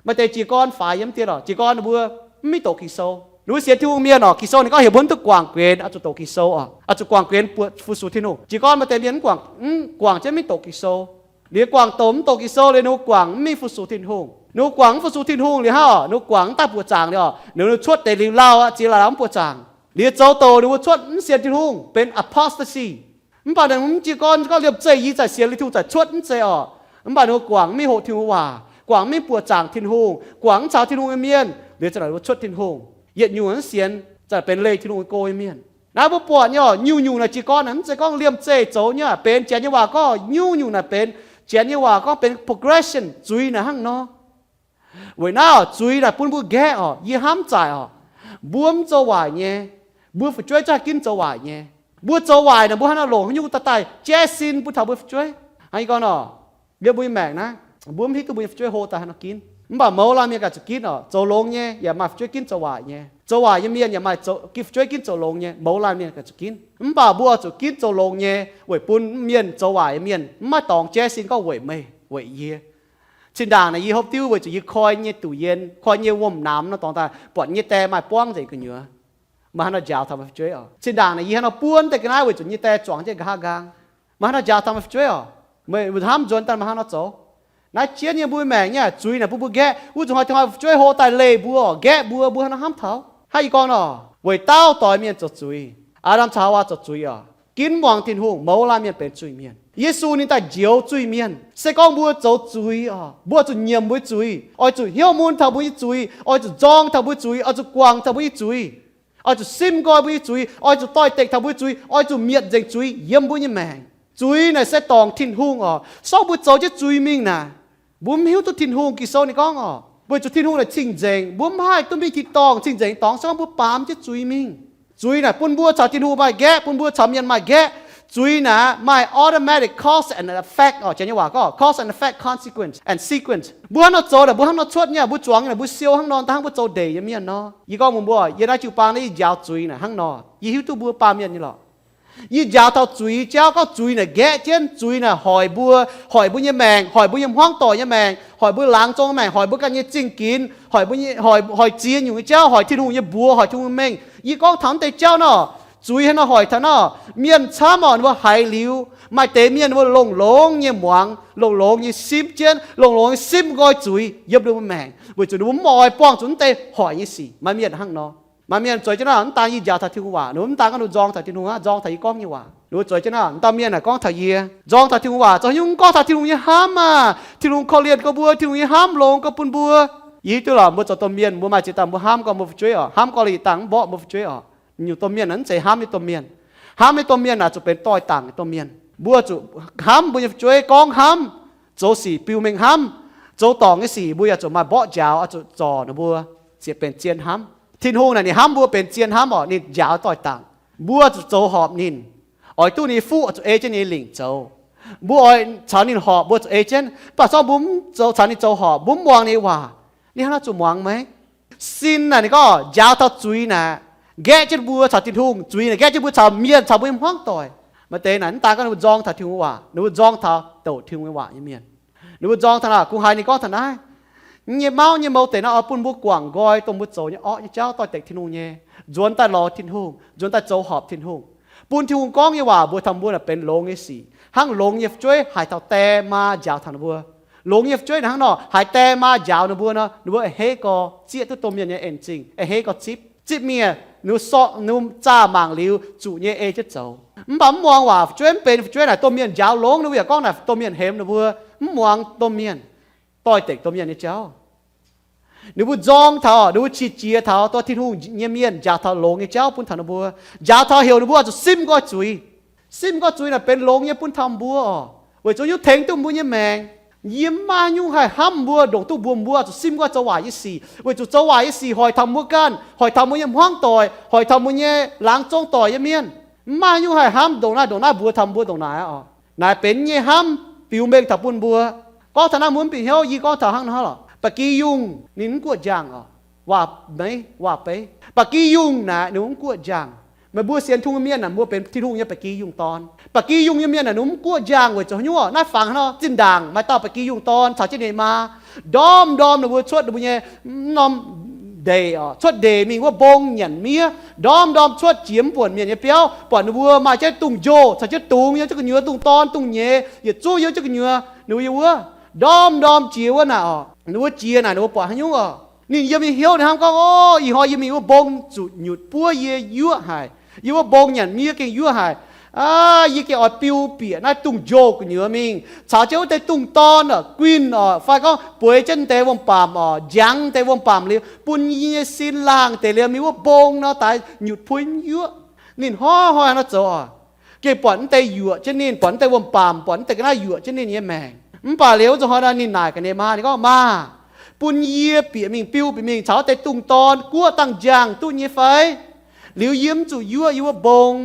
Maaih deix jiez gorn faix yiem dien orqc, jiez gorn ninh mbuo mv mingh doqc Ging-Sou. Ninh mbuo sienx Tin-Hungh mienh orqc, Ging-Sou ninh gorngv heuc mbuo mv duqv guangc guenx, oix zuqc doqc Ging-Sou orqc, oix zuqc guangc guenx buoqc fu-sux Tin-Hungh. Jiez gorn maaih deix mienh mv guangc, mv guangc jienv mv mingh doqc Ging-Sou. Liuz guangc douc mv doqc Ging-Sou liuz ninh mbuo guangc mv mingh fu-sux Tin-Hungh. Ninh mbuo guangc mv fu-sux Tin-Hungh liuz hnangv orqc, ninh mbuo guangc mv daaih buoqc zaangc liuz orqc, ninh mbuo cuotv deix liuz lauh aqv, ziex lauh lauh mv buoqc zaangc. Liuz zoux douc ninh mbuo cuotv mv sienx Tin-Hungh, benx apostasy. Mv baac ninh mv jiez gorn gorngv liemh zeih yie zaqc sienx liuz Tin-Hungh zaqc cuotv mv zeiz orqc. Mv baac ninh mbuo guangc mv mingh hoqc Tin-Hungh waac, guangc mv mingh buoqc zaangc Tin-Hungh, guangc mv caux Tin-Hungh nyei mienh, liuz za'gengh ninh mbuo cuotv Tin-Hungh. Yietc nyungc mv sienx, za'gengh benx leih Tin-Hungh nyei go nyei mienh. Naaiv mbuo buatc nyei orqc, nyungc-nyungc naaic jiez gorn naaic mv zeiz gorngv liemh zeih zoux nyei, benx janx nyei waac gorngv nyungc-nyungc naaic benx, janx nyei waac gorngv benx progression, zuiz naaic hnangv nor. Weic naaiv orqc, zuiz naaic bun mbuo nqaeqv orqc, yie hnamv zaaic orqc, mbuo mv zoux waaic nyei, mbuo fu'jueiv zungv haih ginv zoux waaic nyei. Mbuo zoux waaic naaic mbuo hnangv nor longc haaix nyungc daaih daaih jaiv sin bun taux mbuo fu'jueiv? Hnangv yie gorngv orqc, yiem mbuo nyei maengc naaiv, mbuo mv hiuv duqv mbuo nyei fu'jueiv hlo daaih haaix nor ginv. Mv baac mouz laanh mienh ganh zuqc ginv orqc, zoux longx nyei yaac maaih fu'jueiv ginv zoux waaic nyei. Zoux waaic nyei mienh yaac maaih fu'jueiv ginv zoux longx nyei, mouz laanh mienh ganh zuqc ginv. Mv baac mbuo zuqc ginv zoux longx nyei weic bun mienh zoux waaic nyei mienh mv maaih dorngx jaiv sin gorngv weic meih, weic yie. Zinh ndaangc naaic yie hopv diuv weic zuqc yie koi nyei duqv yien, koi nyei wuom-namx nor dorngx daaih buatc nyei die maaih buangv nzengc gu'nyuoz. Maaih haaix nor njaaux taux meih fu'jueiv orqc? Zinh ndaangc naaic yie hnangv nor buonv deix ga'naaiv weic zuqc nyei die zuangx jienv nqa'haav nqaang. Maaih haaix nor njaaux taux meih fu'jueiv orqc? Meih hnamv nzuonx daaih maaih haaix nor zoux? Naaiv jienv nyei mbuo maengc nyei zuiz naaic bun mbuo nqaeqv, wuov zuqc hnoi dongh hnoi fu'jueiv hlo daaih leih mbuo orqc, nqaeqv mbuo, mbuo hnangv nor hnamv taux. Hnangv yie gorngv nor, weic dauh doix mienh zoux zuiz. Aa^ndam caux Haawaa zoux zuiz orqc, ginv muangx Tin-Hungh, mouz laanh mienh benx zuiz-mienh. Yesu ninh daaih njoux zuiz-mienh. Se gorngv mbuo zoux zuiz orqc, mbuo zuqc nyiemc mbuo nyei zuiz, oix zuqc hnyouv mun taux mbuo nyei zuiz, oix zuqc nzorng taux mbuo nyei zuiz, oix zuqc guangc taux mbuo nyei zuiz, oix zuqc simv nqoi mbuo nyei zuiz, oix zuqc doix-dekc taux mbuo nyei zuiz, oix zuqc mietc nzengc zuiz yiem mbuo nyei maengc. Zuiz naaic se dorngc Tin-Hungh orqc. Se gorngv mbuo zoux jienv zuiz mingh naaic, mbuo mv hiuv duqv Tin-Hungh. Ging-Sou ninh gorngv orqc, weic zuqc Tin-Hungh naaic cing nzengc, mbuo mv haih duqv mingh tin-dorngh. Cing nzengc dorngx se gorngv mbuo baamz jienv zuiz mingh. Zuiz naaic bun mbuo caux Tin-Hungh maaih nqaeqv, bun mbuo caux mienh maaih nqaeqv. Zuiz naaic maaih automatic cause and effect orqc, janx nyei waac gorngv cause and effect, consequence and sequence. Mbuo hnangv nor zoux naaic mbuo hnangv nor cuotv nyei, mbuo zuangx nyei naaic mbuo siou hnangv nor, hnangv mbuo zoux ndeic nyei mienh nor. Yie gorngv mbuox mbuo, yie naaiv jiu-baang naaiv yie njaaux zuiz naaic hnangv nor, yie hiuv duqv mbuo baamh mienh nyei lorqc. Yie njaaux taux zuiz jauv, gorngv zuiz naaic nqaeqv jienv, zuiz naaic hoic mbuo, hoic mbuo nyei maengc, hoic mbuo nyei hmuangv doic nyei maengc, hoic mbuo laangz zong maengc, hoic mbuo ganh nyei zingh ginx, hoic mbuo nyei, hoic, hoic ziex nyungc nyei jauv, hoic Tin-Hungh nyei mbuox, hoic Tin-Hungh nyei mengh. Yie gorngv taux naaiv deix jauv nor, zuiz hnangv nor hoic taux nor, mienh camv orqc, ninh mbuo haiz liuz, maaih deix mienh ninh mbuo longx-longx nyei muangx, longx-longx nyei simv jienv, longx-longx nyei simv nqoi zuiz yiem ninh mbuo maengc, weic zuqc ninh mbuo mv oix buangh zuqc naaiv deix hoic nyei sic. Maaih mienh hnangv nor. Maaih mienh zueiz jienv naaiv, mv daan yie njaaux taux Tin-Hungh waac, ninh mv daan gorngv ninh nzorng taux Tin-Hungh aqv, nzorng taux yie gorngv nyei waac. Ninh mbuo zueiz jienv naaiv, mv dauh mienh naaic gorngv taux yie, nzorng taux Tin-Hungh waac, zoux haaix nyungc gorngv taux Tin-Hungh nyei hnamv aac, Tin-Hungh korv-lienh gorx mbuo, Tin-Hungh nyei hnamv longx gorx bun mbuo. Yie hiuv duqv lorqc, mbuo zoux domh mienh mbuo maaih ziex dangh mbuo hnamv gorx mbuo fu'jueiv orqc, hnamv gorx liuz dangh mv mborqv mbuo fu'jueiv orqc. Nyungc domh mienh naaic mv zeiz hnamv nyei domh mienh. Hnamv nyei domh mienh naaic zuqc benx doix-dangc nyei domh mienh. Mbuo zuqc hnamv mbuo nyei fu'jueiv, gorngv hnamv, zoux sic biux mengh hnamv, zoux dorngc nyei sic mbuo yaac zuqc maaih mborqv njaaux, oix zuqc zorc ninh mbuo, ziouc benx zien hnamv. Tin-Hungh naaic ninh hnamv mbuo benx zien hnamv orqc, ninh njaaux doix-dangc. Mbuo zuqc zoux horpc ninh. Oix duqv ninh nyei fuqv oix zuqc ei jienv ninh nyei lingc zoux. Mbuo oix caux ninh horpc mbuo zuqc ei jienv. Mv baac se gorngv mbuo mv zoux caux ninh zoux horpc, mbuo mv muangx ninh nyei waac, ninh hnangv naaiv zuqc muangx meih? Sin naaic ninh gorngv njaaux taux zuiz naaic, nqaeqv jienv mbuo caux Tin-Hungh. Zuiz naaic nqaeqv jienv mbuo caux mienh, caux mbuo nyei hmuangv doic. Maaih deix naaic mv daan gorngv ninh mbuo nzorng taux Tin-Hungh waac, ninh mbuo nzorng taux douc Tin-Hungh nyei waac nyei mienh. Ninh mbuo nzorng taux naaic, kungx haiz ninh gorngv taux naaiv, nyei mauv nyei mouz deix naaiv oix bun mbuo guangc nqoi dongh mbuo zoux nyei orqv nyei jauv, doix-dekc Tin-Hungh nyei, nzuonx daaih lorz Tin-Hungh, nzuonx daaih zoux horpc Tin-Hungh, bun Tin-Hungh gorngv nyei waac mbuox taux mbuo naaic benx longx nyei sic. Hnangv longx nyei fu'jueiv haiz taux die maa njaaux taux ninh mbuo. Longx nyei fu'jueiv naaic hnangv nor, haiz die maa njaaux ninh mbuo nor, ninh mbuo a'hneiv gorx zieqv duqv domh mienh nyei en-zingh, a'hneiv gorx zipv. Zipv mingh, ninh mbuo sorqv, ninh mbuo zaah mangc liuz zuqc nyei ei jienv zoux. Mv baac mv muangx waac fu'jueiv, mv benx fu'jueiv naaic domh mienh njaaux longx ninh mbuo yaac gorngv naaic domh mienh hemx ninh mbuo, mv muangx domh mienh, doix-dekc domh mienh nyei jauv. Ninh mbuo nzorng taux, ninh mbuo qiex jiez taux dongh Tin-Hungh nyei mienh njaaux taux longx nyei jauv bun taux ninh mbuo, njaaux taux heuc ninh mbuo zuqc simv nqoi zuiz. Simv nqoi zuiz naaic benx longx nyei bun taux mbuo orqc, weic zuqc hiuv tengx duqv mbuo nyei maengc. Yie mv maaih haaix nyungc haih hnamv mbuo, ndongc duqv mbuox mbuo zuqc simv nqoi zoux waaic nyei sic, weic zuqc zoux waaic nyei sic hoic taux mbuo ganh, hoic taux mbuo nyei hmuangv doic, hoic taux mbuo nyei laangz zong doic nyei mienh. Mv maaih haaix nyungc haih hnamv ndongc naaiv, ndongc naaiv mbuox taux mbuo ndongc naaic oc. Naaic benx nyei hnamv biux mengh taux bun mbuo. Gorngv taux naaiv mbuo mv bieqc hnyouv, yie gorngv taux hnangv naaiv lorqc. Ba'gi yungh ninh mv guoqv njang oc. Waac-meiv waac-beiv, ba'gi yungh naaic ninh mv guoqv njang. Meih mbuo sienx Tin-Hungh mienh naaic, mbuo benx Tin-Hungh nyei ba'gi yungh dorn. Ba'gi yungh nyei mienh naaic ninh mv guoqv njang weic zuqc haaix nyungc oc? Naaiv fangx hnangv nor, zinh ndaangc maaih dauh ba'gi yungh dorn caux jienv ninh maa, ndorm ndorm ninh mbuo cuotv ninh mbuo nyei norm ndeic oc, cuotv ndeic mingh wuov mbong nyanc miev, ndorm ndorm cuotv jiex mv buonc mienh nyei biauv, buatc ninh mbuo maaih jienv dungz-njoh caux jienv dungz yiem jienv gu'nyuoz, dungz dorn dungz nyeiz yietc zungv yiem jienv gu'nyuoz ninh mbuo nyei wuov. Ndorm ndorm jiex wuov naaic oc, ninh mbuo jiex naaic ninh mbuo buatc haaix nyungc oc? Ninh yiem nyei hnyouv ninh hnamv gorngv, Ov, ih hnoi yie mingh wuov mbong zuqc nyutc buov yie yuoqv haic. Yie wuov mbong nyanc miev gengh yuoqv haic. Aav, yie gengh oix biu bieqc naaiv dungz-njoh gu'nyuoz mingh, caux jienv wuov deix dungz dorn oc, guinh oc, fai gorngv bueix jienv deix wuom-baamc oc, njangx deix wuom-baamc liuz, bun yie nyei sin laangh deix liuz mingh wuov mbong nor daaih nyutc puix mv yuoqv. Ninh hnoi-hnoi nor zoux oc. Gengh buatc mv deix yuoqc jienv ninh, buatc mv deix wuom-baamc, buatc mv deix ga'naaiv yuoqc jienv ninh nyei maengc. Mv baac liuz wuov zanc hnoi nor ninh naaic gaax ninh maa, ninh gorngv, Maa, bun yie bieqc mingh, biu bieqc mingh caux wuov deix dungz dorn guoqv dangh njang duqv nyei fai? Liuz yie mv zuqc yuoqv yie wuov mbong.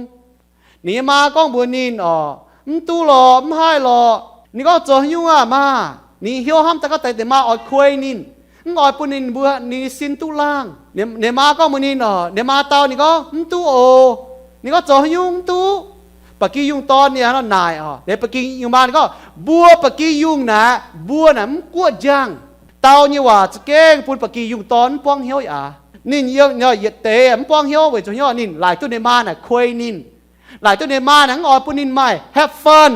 Ninh nyei maa gorngv mbuox ninh oc, Mv duqv lorqc, mv haih lorqc. Ninh gorngv, Zoux haaix nyungc aah, maa? Ninh hnyouv hnamv daaih gorngv deix, ninh maa oix kuei ninh, mv oix bun ninh mbuo ninh sin duqv laangh. Ninh maa gorngv mbuox ninh oc, ninh maa dau ninh gorngv, Mv duqv oc. Ninh gorngv, Zoux haaix nyungc mv duqv? Ba'gi yungh dorn ninh hnangv nor naaic oc. Liuz ba'gi yungh maa ninh gorngv, Mbuo ba'gi yungh naaic, mbuo naaic mv guoqv njang. Dau nyei waac za'gengh bun ba'gi yungh dorn mv buangv hnyouv aqv. Ninh yietc deix mv buangv hnyouv weic zuqc hnyouv ninh laaic duqv ninh maa naaic kuei ninh. Laaic duqv ninh maa naaic mv oix bun ninh maaih have fun,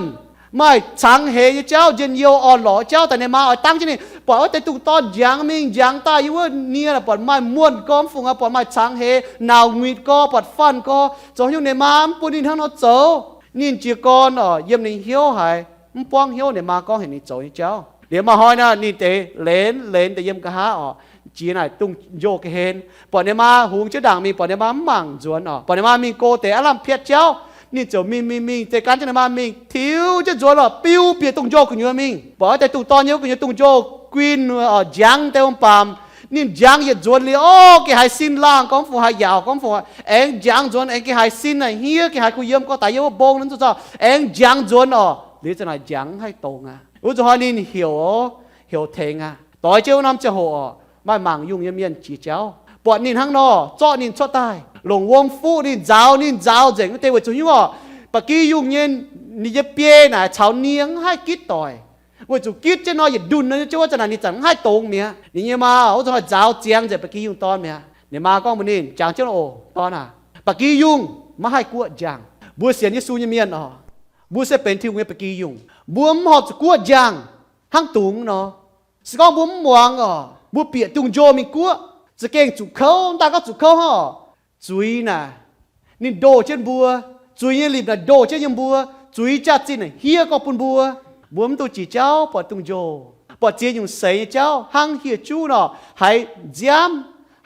maaih cangx heix nyei jauv, njien-youh orn-lorqc jauv daaih. Ninh maa oix dangv jienv ninh buatc wuov deix dungz dorn njangx mingh njangx daaih yiem wuov nie, buatc maaih muonh gorx mv fungc, buatc maaih cangx heix, nauc nguitc gorx, buatc fun gorx. Zoux haaix nyungc ninh maa mv bun ninh hnangv nor zoux. Ninh jiez gorn oc, yiem ninh hnyouv haiz mv buangv hnyouv ninh maa gorngv heuc ninh zoux nyei jauv. Liuz maaih hnoi nor ninh deix lenz lenz deix yiem nqa'haav oc, jiex naaic dungz-njoh ga'hlen, buatc ninh maa hungx jienv ndaangc mingh, buatc ninh maa mv mangc nzuonx oc, buatc ninh maa mingh go deix aav lamh piatv jauv. Ninh ziouc mingh mingh mingh deix gan jienv ninh maa mingh tiux jienv nzuonx oc, biu bieqc dungz-njoh gu'nyuoz mingh. Buatc wuov deix dungz dorn nyei wuov gu'nyuoz dungz-njoh guinh oc, njangx deix wuom-baamc. Ninh njangx yietc nzuonx liuz, orv, gengh haiz sin laangh gorx mv fungc, haiz yaauc gorx mv fungc, aengx njangx nzuonx aengx gengh haiz sin naaic hniev, gengh haiz kuh yiem gorx daaih yiem wuov mbong nor zuqc zorqv aengx njangx nzuonx oc. Liuz za'naaic njangx mv haih dongz aqv. Wuov zuqc hnoi ninh heuc, heuc tengx aqv. Doix jienv wuov norm ziangh hoc oc, maaih mangc yungh nyei mienh jiex jauv, buatc ninh hnangv nor zorqv ninh cuotv daaih, longc wuom fuqv ninh, nzaaux ninh, nzaaux nzengc wuov deix. Weic zuqc hnyouv oc, ba'gi yungh nyei, ninh nyei biei naaic caux nie mv haih gitv doic. Weic zuqc gitv jienv nor yietc ndunh nor nyei, wuov zanc naaic ninh zanc mv haih dongz mi'aqv. Ninh nyei maa wuov zanc nzaaux ziangx nzengc ba'gi yungh dorn mi'aqv. Ninh maa gorngv mbuox ninh, Jangx jienv oc, dorn aac. Ba'gi yungh maiv haih guoqv njang. Mbuo sienx Yesu nyei mienh oc, mbuo se benx Tin-Hungh nyei ba'gi yungh. Mbuo mv horpc zuqc guoqv njang hnangv dungz nor. Se gorngv mbuo mv muangx oc, mbuo bieqc dungz-njoh mingh guoqv, za'gengh zuqc kouv, daaih gorngv zuqc kouv hnangv oc. Zuiz naaic ninh ndoh jienv mbuo. Zuiz nyei limc naaic ndoh jienv yiem mbuo. Zuiz jaax-zinh naaic hiev gorx bun mbuo. Mbuo mv duqv jiex jauv buatc dungz-njoh, buatc ziex nyungc seix nyei jauv hnangv hieh juv nor, haiz nziaamv,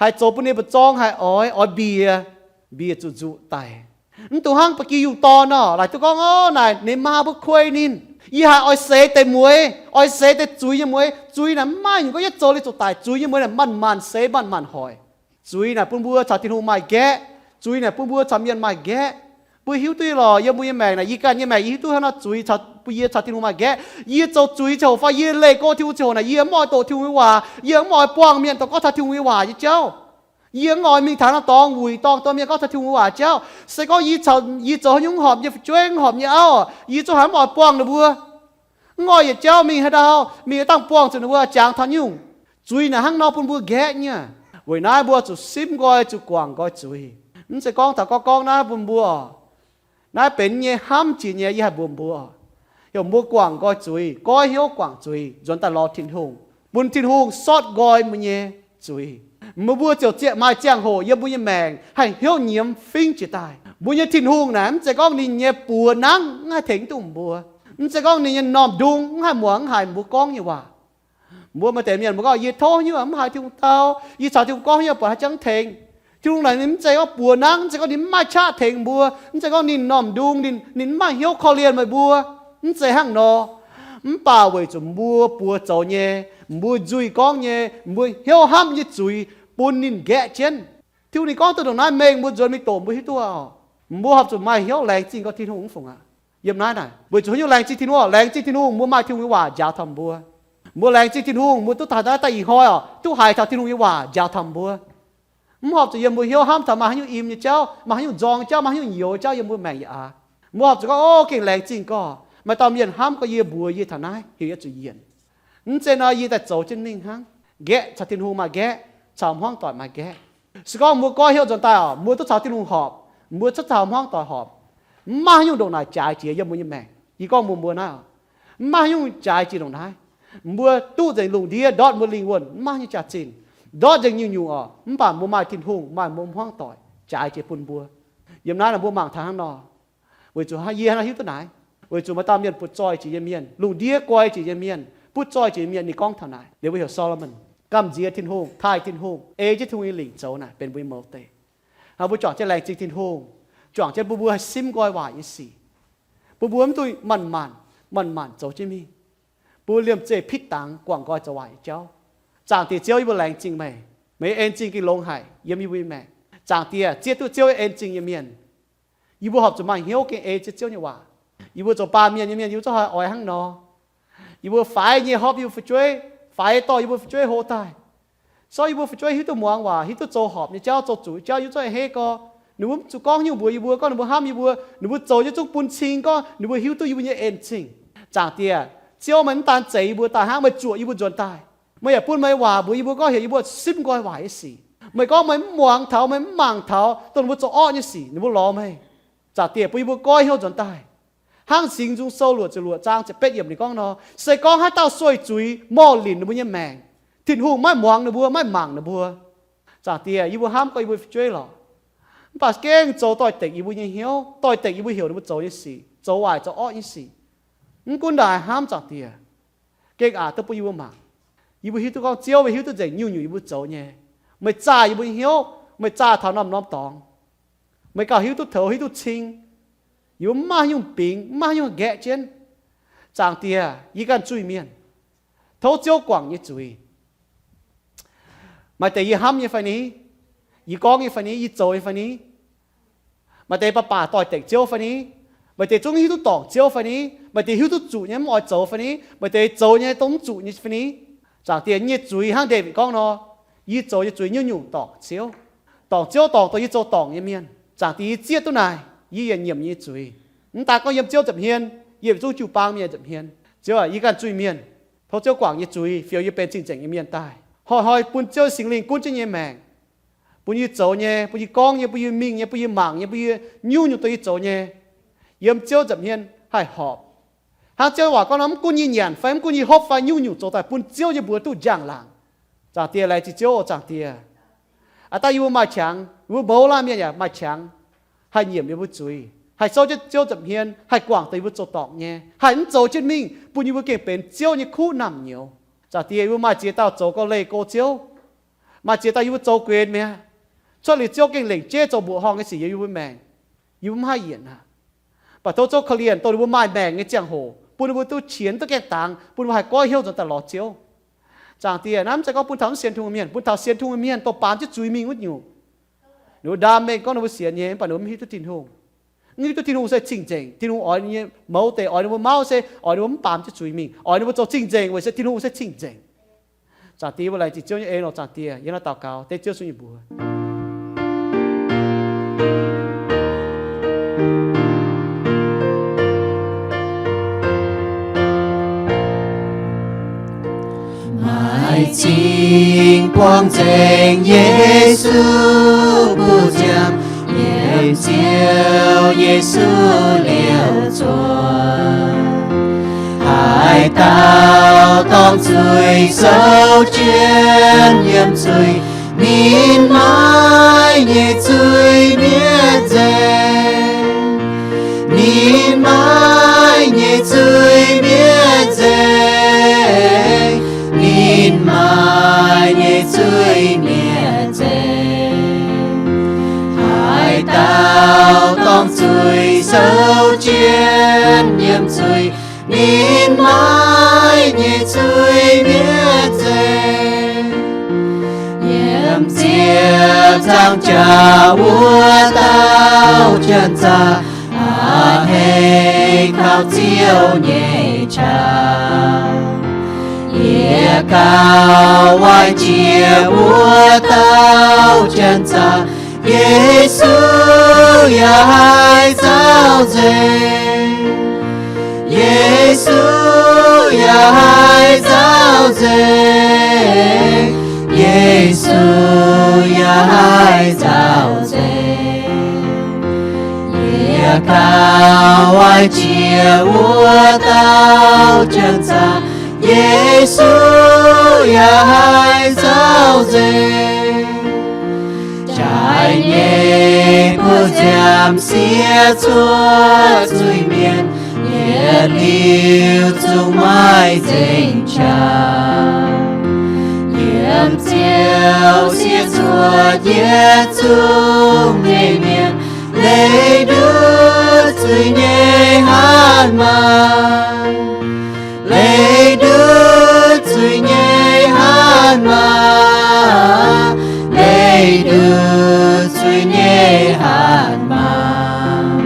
haiz zoux bun ninh mbu'zorng, haiz oix, oix mbiec, mbiec zuqc nzuqc daic. Mv dungx hnangv ba'gi yungh dorn nor, laaic duqv gorngv, Ov, naaic ninh maa mbuo kuei ninh. Yie haiz oix seix deix mueix, oix seix deix zuiz nyei mueix. Zuiz naaic mv maaih nyungc gorngv yietv zoux liuz zuqc daic. Zuiz nyei mueix naaic manc-manc seix manc-manc hoic. Zuiz naaic bun mbuo caux Tin-Hungh maaih nqaeqv. Zuiz naaic bun mbuo caux mienh maaih nqaeqv. Mbuo hiuv duqv lorqc, yiem mbuo nyei maengc naaic, yie ganh nyei maengc yie hiuv duqv hnangv nor, zuiz caux bun yie caux Tin-Hungh maaih nqaeqv. Yie zoux zuiz ziangh hoc fai yie leih go Tin-Hungh ziangh hoc naaic, yie mv oix doqc Tin-Hungh nyei waac. Yie mv oix buangh mienh dongh gorngv taux Tin-Hungh nyei waac nyei jauv. Yie mv oix mingh taux norm dorngx wuic dorngh dorh mienh gorngv taux Tin-Hungh waac jauv. Se gorngv yie zoux haaix nyungc horpc nyei fu'jueiv, horpc nyei auv, yie zungv haiz mv oix buangh ninh mbuo. Mv oix yietc jauv mingh haaix ndau, mingh dangh buangh zuqc ninh mbuo jangx taux nyungc. Zuiz naaic hnangv nor bun mbuo nqaeqv nyei. Weic naaiv mbuo zuqc simv nqoi, zuqc guangc nqoi zuiz. Mv zeiz gorngv taux gorngv gorngv naaiv bun mbuo. Naaiv benx nyei hnamv jiex nyei, yie haih mbuox mbuo, heuc mbuo guangc nqoi zuiz, goiv hnyouv guangc zuiz, nzuonx daaih lorz Tin-Hungh, bun Tin-Hungh sortv nqoi mbuo nyei zuiz. Meih mbuo ziouc zieqv maaih ziangh hoc yiem mbuo nyei maengc haih hnyouv nyiemz fingv jiex daaih. Mbuo nyei Tin-Hungh naaic mv zeiz gorngv ninh nyei buoz nangv mv haih tengx duqv mbuo. Mv zeiz gorngv ninh nyei m'normh ndung mv haih muangx mv haiz mbuo gorngv nyei waac. Mbuo maaih deix mienh mbuo gorngv, Yie tov hnyouv mv haiz Tin-Hungh dau, yie caux Tin-Hungh gorngv hnyouv buatc haaix jangv tengx. Tin-Hungh naaic ninh mv zeiz gorngv buoz nangv, mv zeiz gorngv ninh mv maaih qaqv tengx mbuo, mv zeiz gorngv ninh m'normh ndung, ninh, ninh mv maaih hnyouv korv-lienh meih mbuo. Mv zeiz hnangv nor. Mv baac weic zuqc mbuo buoz zoux nyei, mbuo nzuih gorngv nyei, mbuo hnyouv hnamv nyei zuiz bun ninh nqaeqv jienv. Tin-Hungh ninh gorngv duqv ndongc naaiv mengh mbuo nzuonx mingh doqc mbuo hiuv duqv oc. Mbuo horpc zuqc maaih hnyouv laengz zingh gorngv Tin-Hungh mv fungc aqv. Yiem naaiv naaic, weic zuqc haaix nyungc laengz zingh Tin-Hungh oc? Laengz zingh Tin-Hungh, mbuo maaih Tin-Hungh nyei waac njaaux taux mbuo. Mbuo laengz zingh Tin-Hungh, mbuo duqv taux naaiv daaih ih hnoi oc, duqv haiz taux Tin-Hungh nyei waac njaaux taux mbuo. Mv horpc zuqc yiem mbuo hnyouv hnamv taux maaih haaix nyungc im nyei jauv, maaih haaix nyungc nzorng jauv, maaih haaix nyungc nyouz jauv yiem mbuo maengc yaac aav. Mbuo horpc zuqc gorngv, o, gengh laengz zingh gorngv maaih dauh mienh hnamv gorngv yie mbuox yie taux naaiv heuc yie zuqc yienc. Mv zeiz nor yie daaih zoux jienv mingh hnangv. Nqaeqv caux Tin-Hungh maaih nqaeqv, caux hmuangv doic maaih nqaeqv. Se gorngv mbuo goiv hnyouv nzuonx daaih oc, mbuo duqv caux Tin-Hungh horpc, mbuo cuotv caux hmuangv doic horpc, mv maaih haaix nyungc ndongc naaic jaaix jiex yiem mbuo nyei maengc. Yie gorngv mbuox mbuo naaiv oc, mv maaih haaix nyungc jaaix jiex ndongc naaiv. Mbuo duqv nzengc lungh ndiev ndortv mbuo lingh wuonh mv maaih haaix nyungc jaax-zinh, ndortv nzengc nyungc-nyungc oc, mv baac mbuo maaih Tin-Hungh, maaih mbuo hmuangv doic jaaix jiex bun mbuo. Yiem naaiv nor mbuo mangc taux hnangv nor. Weic zuqc yie hnangv naaiv hiuv duqv naaic, weic zuqc maaih dauh mienh butv zoih jiex yiem mienh, lungh ndiev guai jiex yiem mienh, butv zoih jiex yiem mienh, ninh gorngv taux naaic, liuz mbuo heuc Solomon, gamh nziex Tin-Hungh, taaih Tin-Hungh, ei jienv Tin-Hungh nyei lingc zoux naaic benx mbuo nyei mouz deix. Hnangv mbuo juangc jienv laengz zingh Tin-Hungh, juangc jienv bun mbuo haih simv nqoi waaic nyei sic, bun mbuo mv dungx manc-manc, manc-manc zoux jienv mingh, bun mbuo liemh zeih pitv dangx guangc nqoi zoux waaic nyei jauv. Zaangc Diex Ziouv, yie mbuo laengz zingh meih. Meih nyei en zingh gengh longx haic yiem yie mbuo nyei maengc. Zaangc Diex, zieqv duqv Ziouv nyei en zingh nyei mienh, yie mbuo horpc zuqc maaih hnyouv gengh ei zieqv Ziouv nyei waac. Yie mbuo zoux baamh mienh nyei mienh, yie mbuo zungv haih oix hnangv nor. Yie mbuo faix nyei horpc yie mbuo fu'jueiv, faix dorh yie mbuo fu'jueiv hlo daaih. Sorv yie mbuo fu'jueiv hiuv duqv muangx waac, hiuv duqv zoux horpc nyei jauv, zoux zuqc nyei jauv, yie mbuo zungv haih heh gorx. Ninh mbuo mv zuqc gorngv haaix nyungc mbuox yie mbuo gorngv ninh mbuo hnamv yie mbuo, ninh mbuo zoux nyei zungv bun cing gorngv ninh mbuo hiuv duqv yie mbuo nyei en-zingh. Zaangc Diex, Ziouv meih mv daan zeix yie mbuo daaih hnangv, meih zuoqc yie mbuo nzuonx daaih. Meih yaac bun meih waac mbuox yie mbuo gorngv heuc yie mbuo simv nqoi waaic nyei sic. Meih gorngv meih mv muangx taux, meih mv mangc taux dongh ninh mbuo zoux orqv nyei sic, ninh mbuo lorz meih. Zaangc Diex, bun yie mbuo goiv hnyouv nzuonx daaih. Hnangv Singx Nzung Sou luoqc ziepc luoqc zaang ziepc betv yiemc ninh gorngv nor, se gorngv haaix dauh sueih zuiz morh linc ninh mbuo nyei maengc, Tin-Hungh maiv muangx ninh mbuo, maiv mangc ninh mbuo. Zaangc Diex, yie mbuo hnamv gorngv yie mbuo fu'jueiv lorqc, mv baac gengh zoux doix-dekc yie mbuo nyei hnyouv, doix-dekc yie mbuo heuc ninh mbuo zoux nyei sic, zoux waaic zoux orqv nyei sic. Mv gunv ndaaih hnamv, Zaangc Diex, gengh aqc duqv bun yie mbuo mangc. Yie mbuo hiuv duqv gorngv Ziouv meih hiuv duqv nzengc nyungc-nyungc yie mbuo zoux nyei. Meih zaah yie mbuo nyei hnyouv, meih zaah taux norm-norm dorngx. Meih gauh hiuv duqv toux, hiuv duqv cing. Yie mbuo mv maaih haaix nyungc bingx, mv maaih haaix nyungc nqaeqv jienv. Zaangc Diex, yie ganh zuiz-mienh, tov Ziouv guangc yie nyei zuiz. Maaih deix yie hnamv nyei fai ni? Yie gorngv nyei fai ni? Yie zoux nyei fai ni? Maaih deix baac baac doix-dekc Ziouv fai ni? Maaih deix zungv hiuv duqv dorngc Ziouv fai ni? Maaih deix hiuv duqv zuqc nyei mv oix zoux fai ni? Maaih deix zoux nyei dongh mv zuqc nyei fai ni? Zaangc Diex, yie nyei zuiz hnangv Ndaawitv gorngv nor, yie zoux nyei zuiz nyungc-nyungc dorngc Ziouv. Dorngc Ziouv dorngc dongh yie zoux dorngc nyei mienh. Zaangc Diex, yie zieqv duqv naaic, yie yietc nyiemc yie nyei zuiz. Mv daan gorngv yiem Ziouv nza'hmien, yie yietc zungv jiu-baang mienh nza'hmien. Ziouv aac, yie ganh zuiz-mienh, tov Ziouv guangc yie nyei zuiz, fioux yie benx cing-nzengc nyei mienh daaih, hnoi-hnoi bun Ziouv Singx Lingh gunv jienv yie nyei maengc, bun yie zoux nyei, bun yie gorngv nyei, bun yie mingh nyei, bun yie mangc nyei, bun yie nyungc-nyungc dongh yie zoux nyei, yiem Ziouv nza'hmien haih horpc. Hnangv Ziouv waac gorngv nor, mv gunv yie nyanc fai mv gunv yie hopv fai, nyungc-nyungc zoux daaih bun Ziouv nyei mbuox duqv njang-laangc. Zaangc Diex, laengz zingh Ziouv oc, Zaangc Diex. Aav dangh yie mbuo maaih qangx, yie mbuo mouz laanh mienh yaac maaih qangx haih nyiemc yie mbuo zuiz, haih souv jienv Ziouv nza'hmien, haih guangc dongh yie mbuo zoux dorngc nyei, haih mv zoux jienv mingh, bun yie mbuo gengh benx Ziouv nyei kuv naamh nyouz. Zaangc Diex, yie mbuo maaih ziex dauh zoux gauh leih go Ziouv. Maaih ziex dauh yie mbuo zoux guenx mi'aqv. Cuotv liuz Ziouv gengh lengc jeiv zoux mbuoqc horngh nyei sic yiem yie mbuo maengc. Yie mbuo mv haih yienc aqv. Mv baac tov Ziouv korv-lienh dongh ninh mbuo maaih maengc nyei ziangh hoc, bun ninh mbuo duqv qienx duqv gaengh dangx, bun ninh mbuo haih goiv hnyouv nzuonx daaih lorz Ziouv. Zaangc Diex, naaiv mv zeiz gorngv bun taux mv sienx Tin-Hungh mienh, bun taux sienx Tin-Hungh mienh dongh baamz jienv zuiz mingh wuov nyungc. Ninh mbuo ndaam mengh gorngv ninh mbuo sienx nyei, mv baac ninh mbuo mv hiuv duqv Tin-Hungh. Mv hiuv duqv Tin-Hungh se cing-nzengc. Tin-Hungh oix ninh nyei mouz deix, oix ninh mbuo mauv se oix ninh mbuo mv baamz jienv zuiz mingh, oix ninh mbuo zoux cing-nzengc weic se Tin-Hungh se cing-nzengc. Zaangc Diex, mbuo laengz zingh Ziouv nyei en oc. Zaangc Diex, yiem naaiv daux gaux dengv Ziouv Yesu nyei mbuox. Maaih zingh buangh nzengc Yesu mbuo nziaamv, yiem Ziouv Yesu liouh zuoqv. Haaix dauh dorngc zuiz souv jienv yiem zuiz, ninh maaih nyei zuiz mietc nzengc. Ninh maaih nyei zuiz mietc nzengc. Ninh maaih nyei zuiz mietc nzengc. Haaix dauh dorngc zuiz souv jienv yiem zuiz, ninh maaih Nzangc jaax wuov dauh janx-zaqc, a'hneiv kaux Ziouv nyei qaqv. Yie gauh waaic jiex wuov dauh janx-zaqc, Yesu yaac haih nzauh nzengc. Yesu yaac haih nzauh nzengc. Yesu yaac haih nzauh nzengc. Yie gauh waaic jiex wuov dauh janx-zaqc, Yesu yaac haih nzauh nzengc. Jaaix nyei buoz-nziaamv siev cuotv zuiz-mienh, yietc liuz zungv maaih nzengc qaqv. Yiem Ziouv siev cuotv yietc zungv nyei mienh, leih nduov zuiz nyei hatc maaz. Leih nduov zuiz nyei hatc maaz, leih nduov zuiz nyei hatc maaz.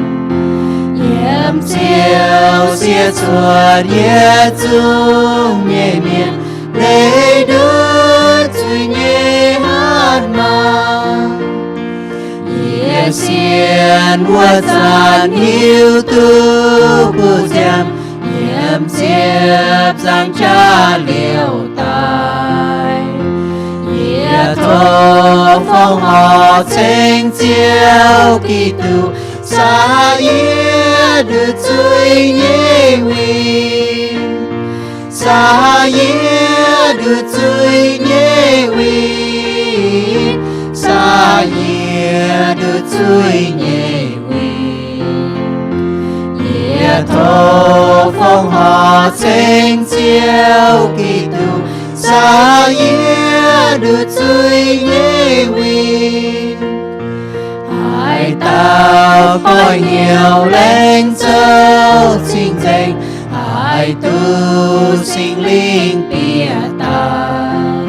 Yiem Ziouv siev cuotv yietc zungv nyei mienh, leih nduov zuiz nyei hatc maaz. Yie sienx wuov zanc hiuv duqv buoz-nziaamv yiem ziepc nzaangc jaax liouh daaih. Yie tov fongc horc ceng Ziouv Giduc, saah yie nduqc zuiz nyei win. Saah yie nduqc zuiz nyei win. Saah yie nduqc zuiz nyei win. Yie tov fongc horc ceng Ziouv Giduc, saah yie nduqc zuiz nyei win. Haaix dauh goiv hnyouv laengz zouv cing-nzengc, haih duqv Singx Lingh bieqc daaih.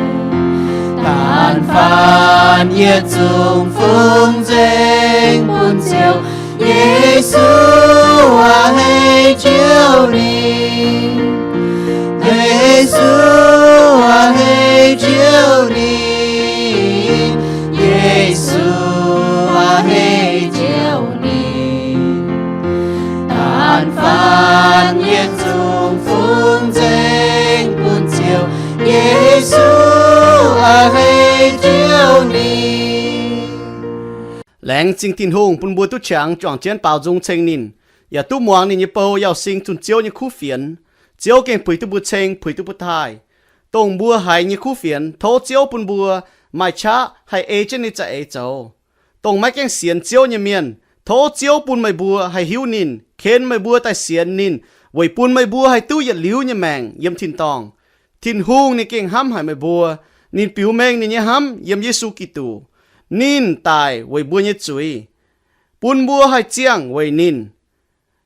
Daanh faanh yietc zungv fungx nzengc bun Ziouv, Yesu a'hneiv njoux ninh. Yesu a'hneiv njoux ninh. Yesu a'hneiv njoux ninh. Daanh faanh yietc zungv fungx nzengc bun Ziouv, Yesu a'hneiv njoux ninh. Laengz zingh Tin-Hungh bun mbuo duqv qangx juangc jienv baaux nzung ceng ninh, yaac duqv muangx ninh nyei bou Yauz Sing zunh Ziouv nyei kuv fienx. Ziouv gengh puix duqv mbuo ceng, puix duqv mbuo taaih. Dongh mbuo haiz nyei kuv fienx, tov Ziouv bun mbuo maaih qaqv haih ei jienv ninh za'eix zoux. Dongh maiv gaengh sienx Ziouv nyei mienh, tov Ziouv bun meih mbuo haih hiuv ninh, ken meih mbuo daaih sienx ninh, weic bun meih mbuo haih duqv yietc liuz nyei maengc yiem tin-dorngh. Tin-Hungh ninh gengh hnamv haic meih mbuo. Ninh biux mengh ninh nyei hnamv yiem Yesu Giduc. Ninh daic weic mbuo nyei zuiz, bun mbuo haih ziangh weic ninh.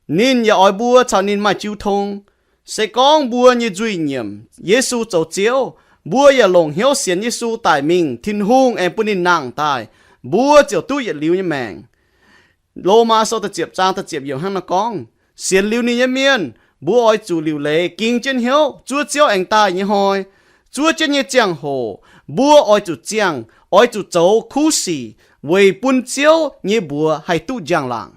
Ninh yaac oix mbuo caux ninh maaih jiu tong. Se gorngv mbuo nyei nzuih nyiemc Yesu zoux Ziouv, mbuo yaac longc hnyouv sienx Yesu daic mingh, Tin-Hungh aengx bun ninh nangh daaih, mbuo ziouc duqv yietc liuz nyei maengc. Lomaa Sou da'ziepc zaang da'ziepc yiemc hnangv naaiv gorngv, sienx liuz ninh nyei mienh, mbuo oix zuqc liuc leiz ging jienv hnyouv zuov Ziouv aengx daaih nyei hnoi. Zuov jienv nyei ziangh hoc, mbuo oix zuqc ziangh, oix zuqc zoux kuv sic weic bun Ziouv nyei mbuox haih duqv njang-laangc.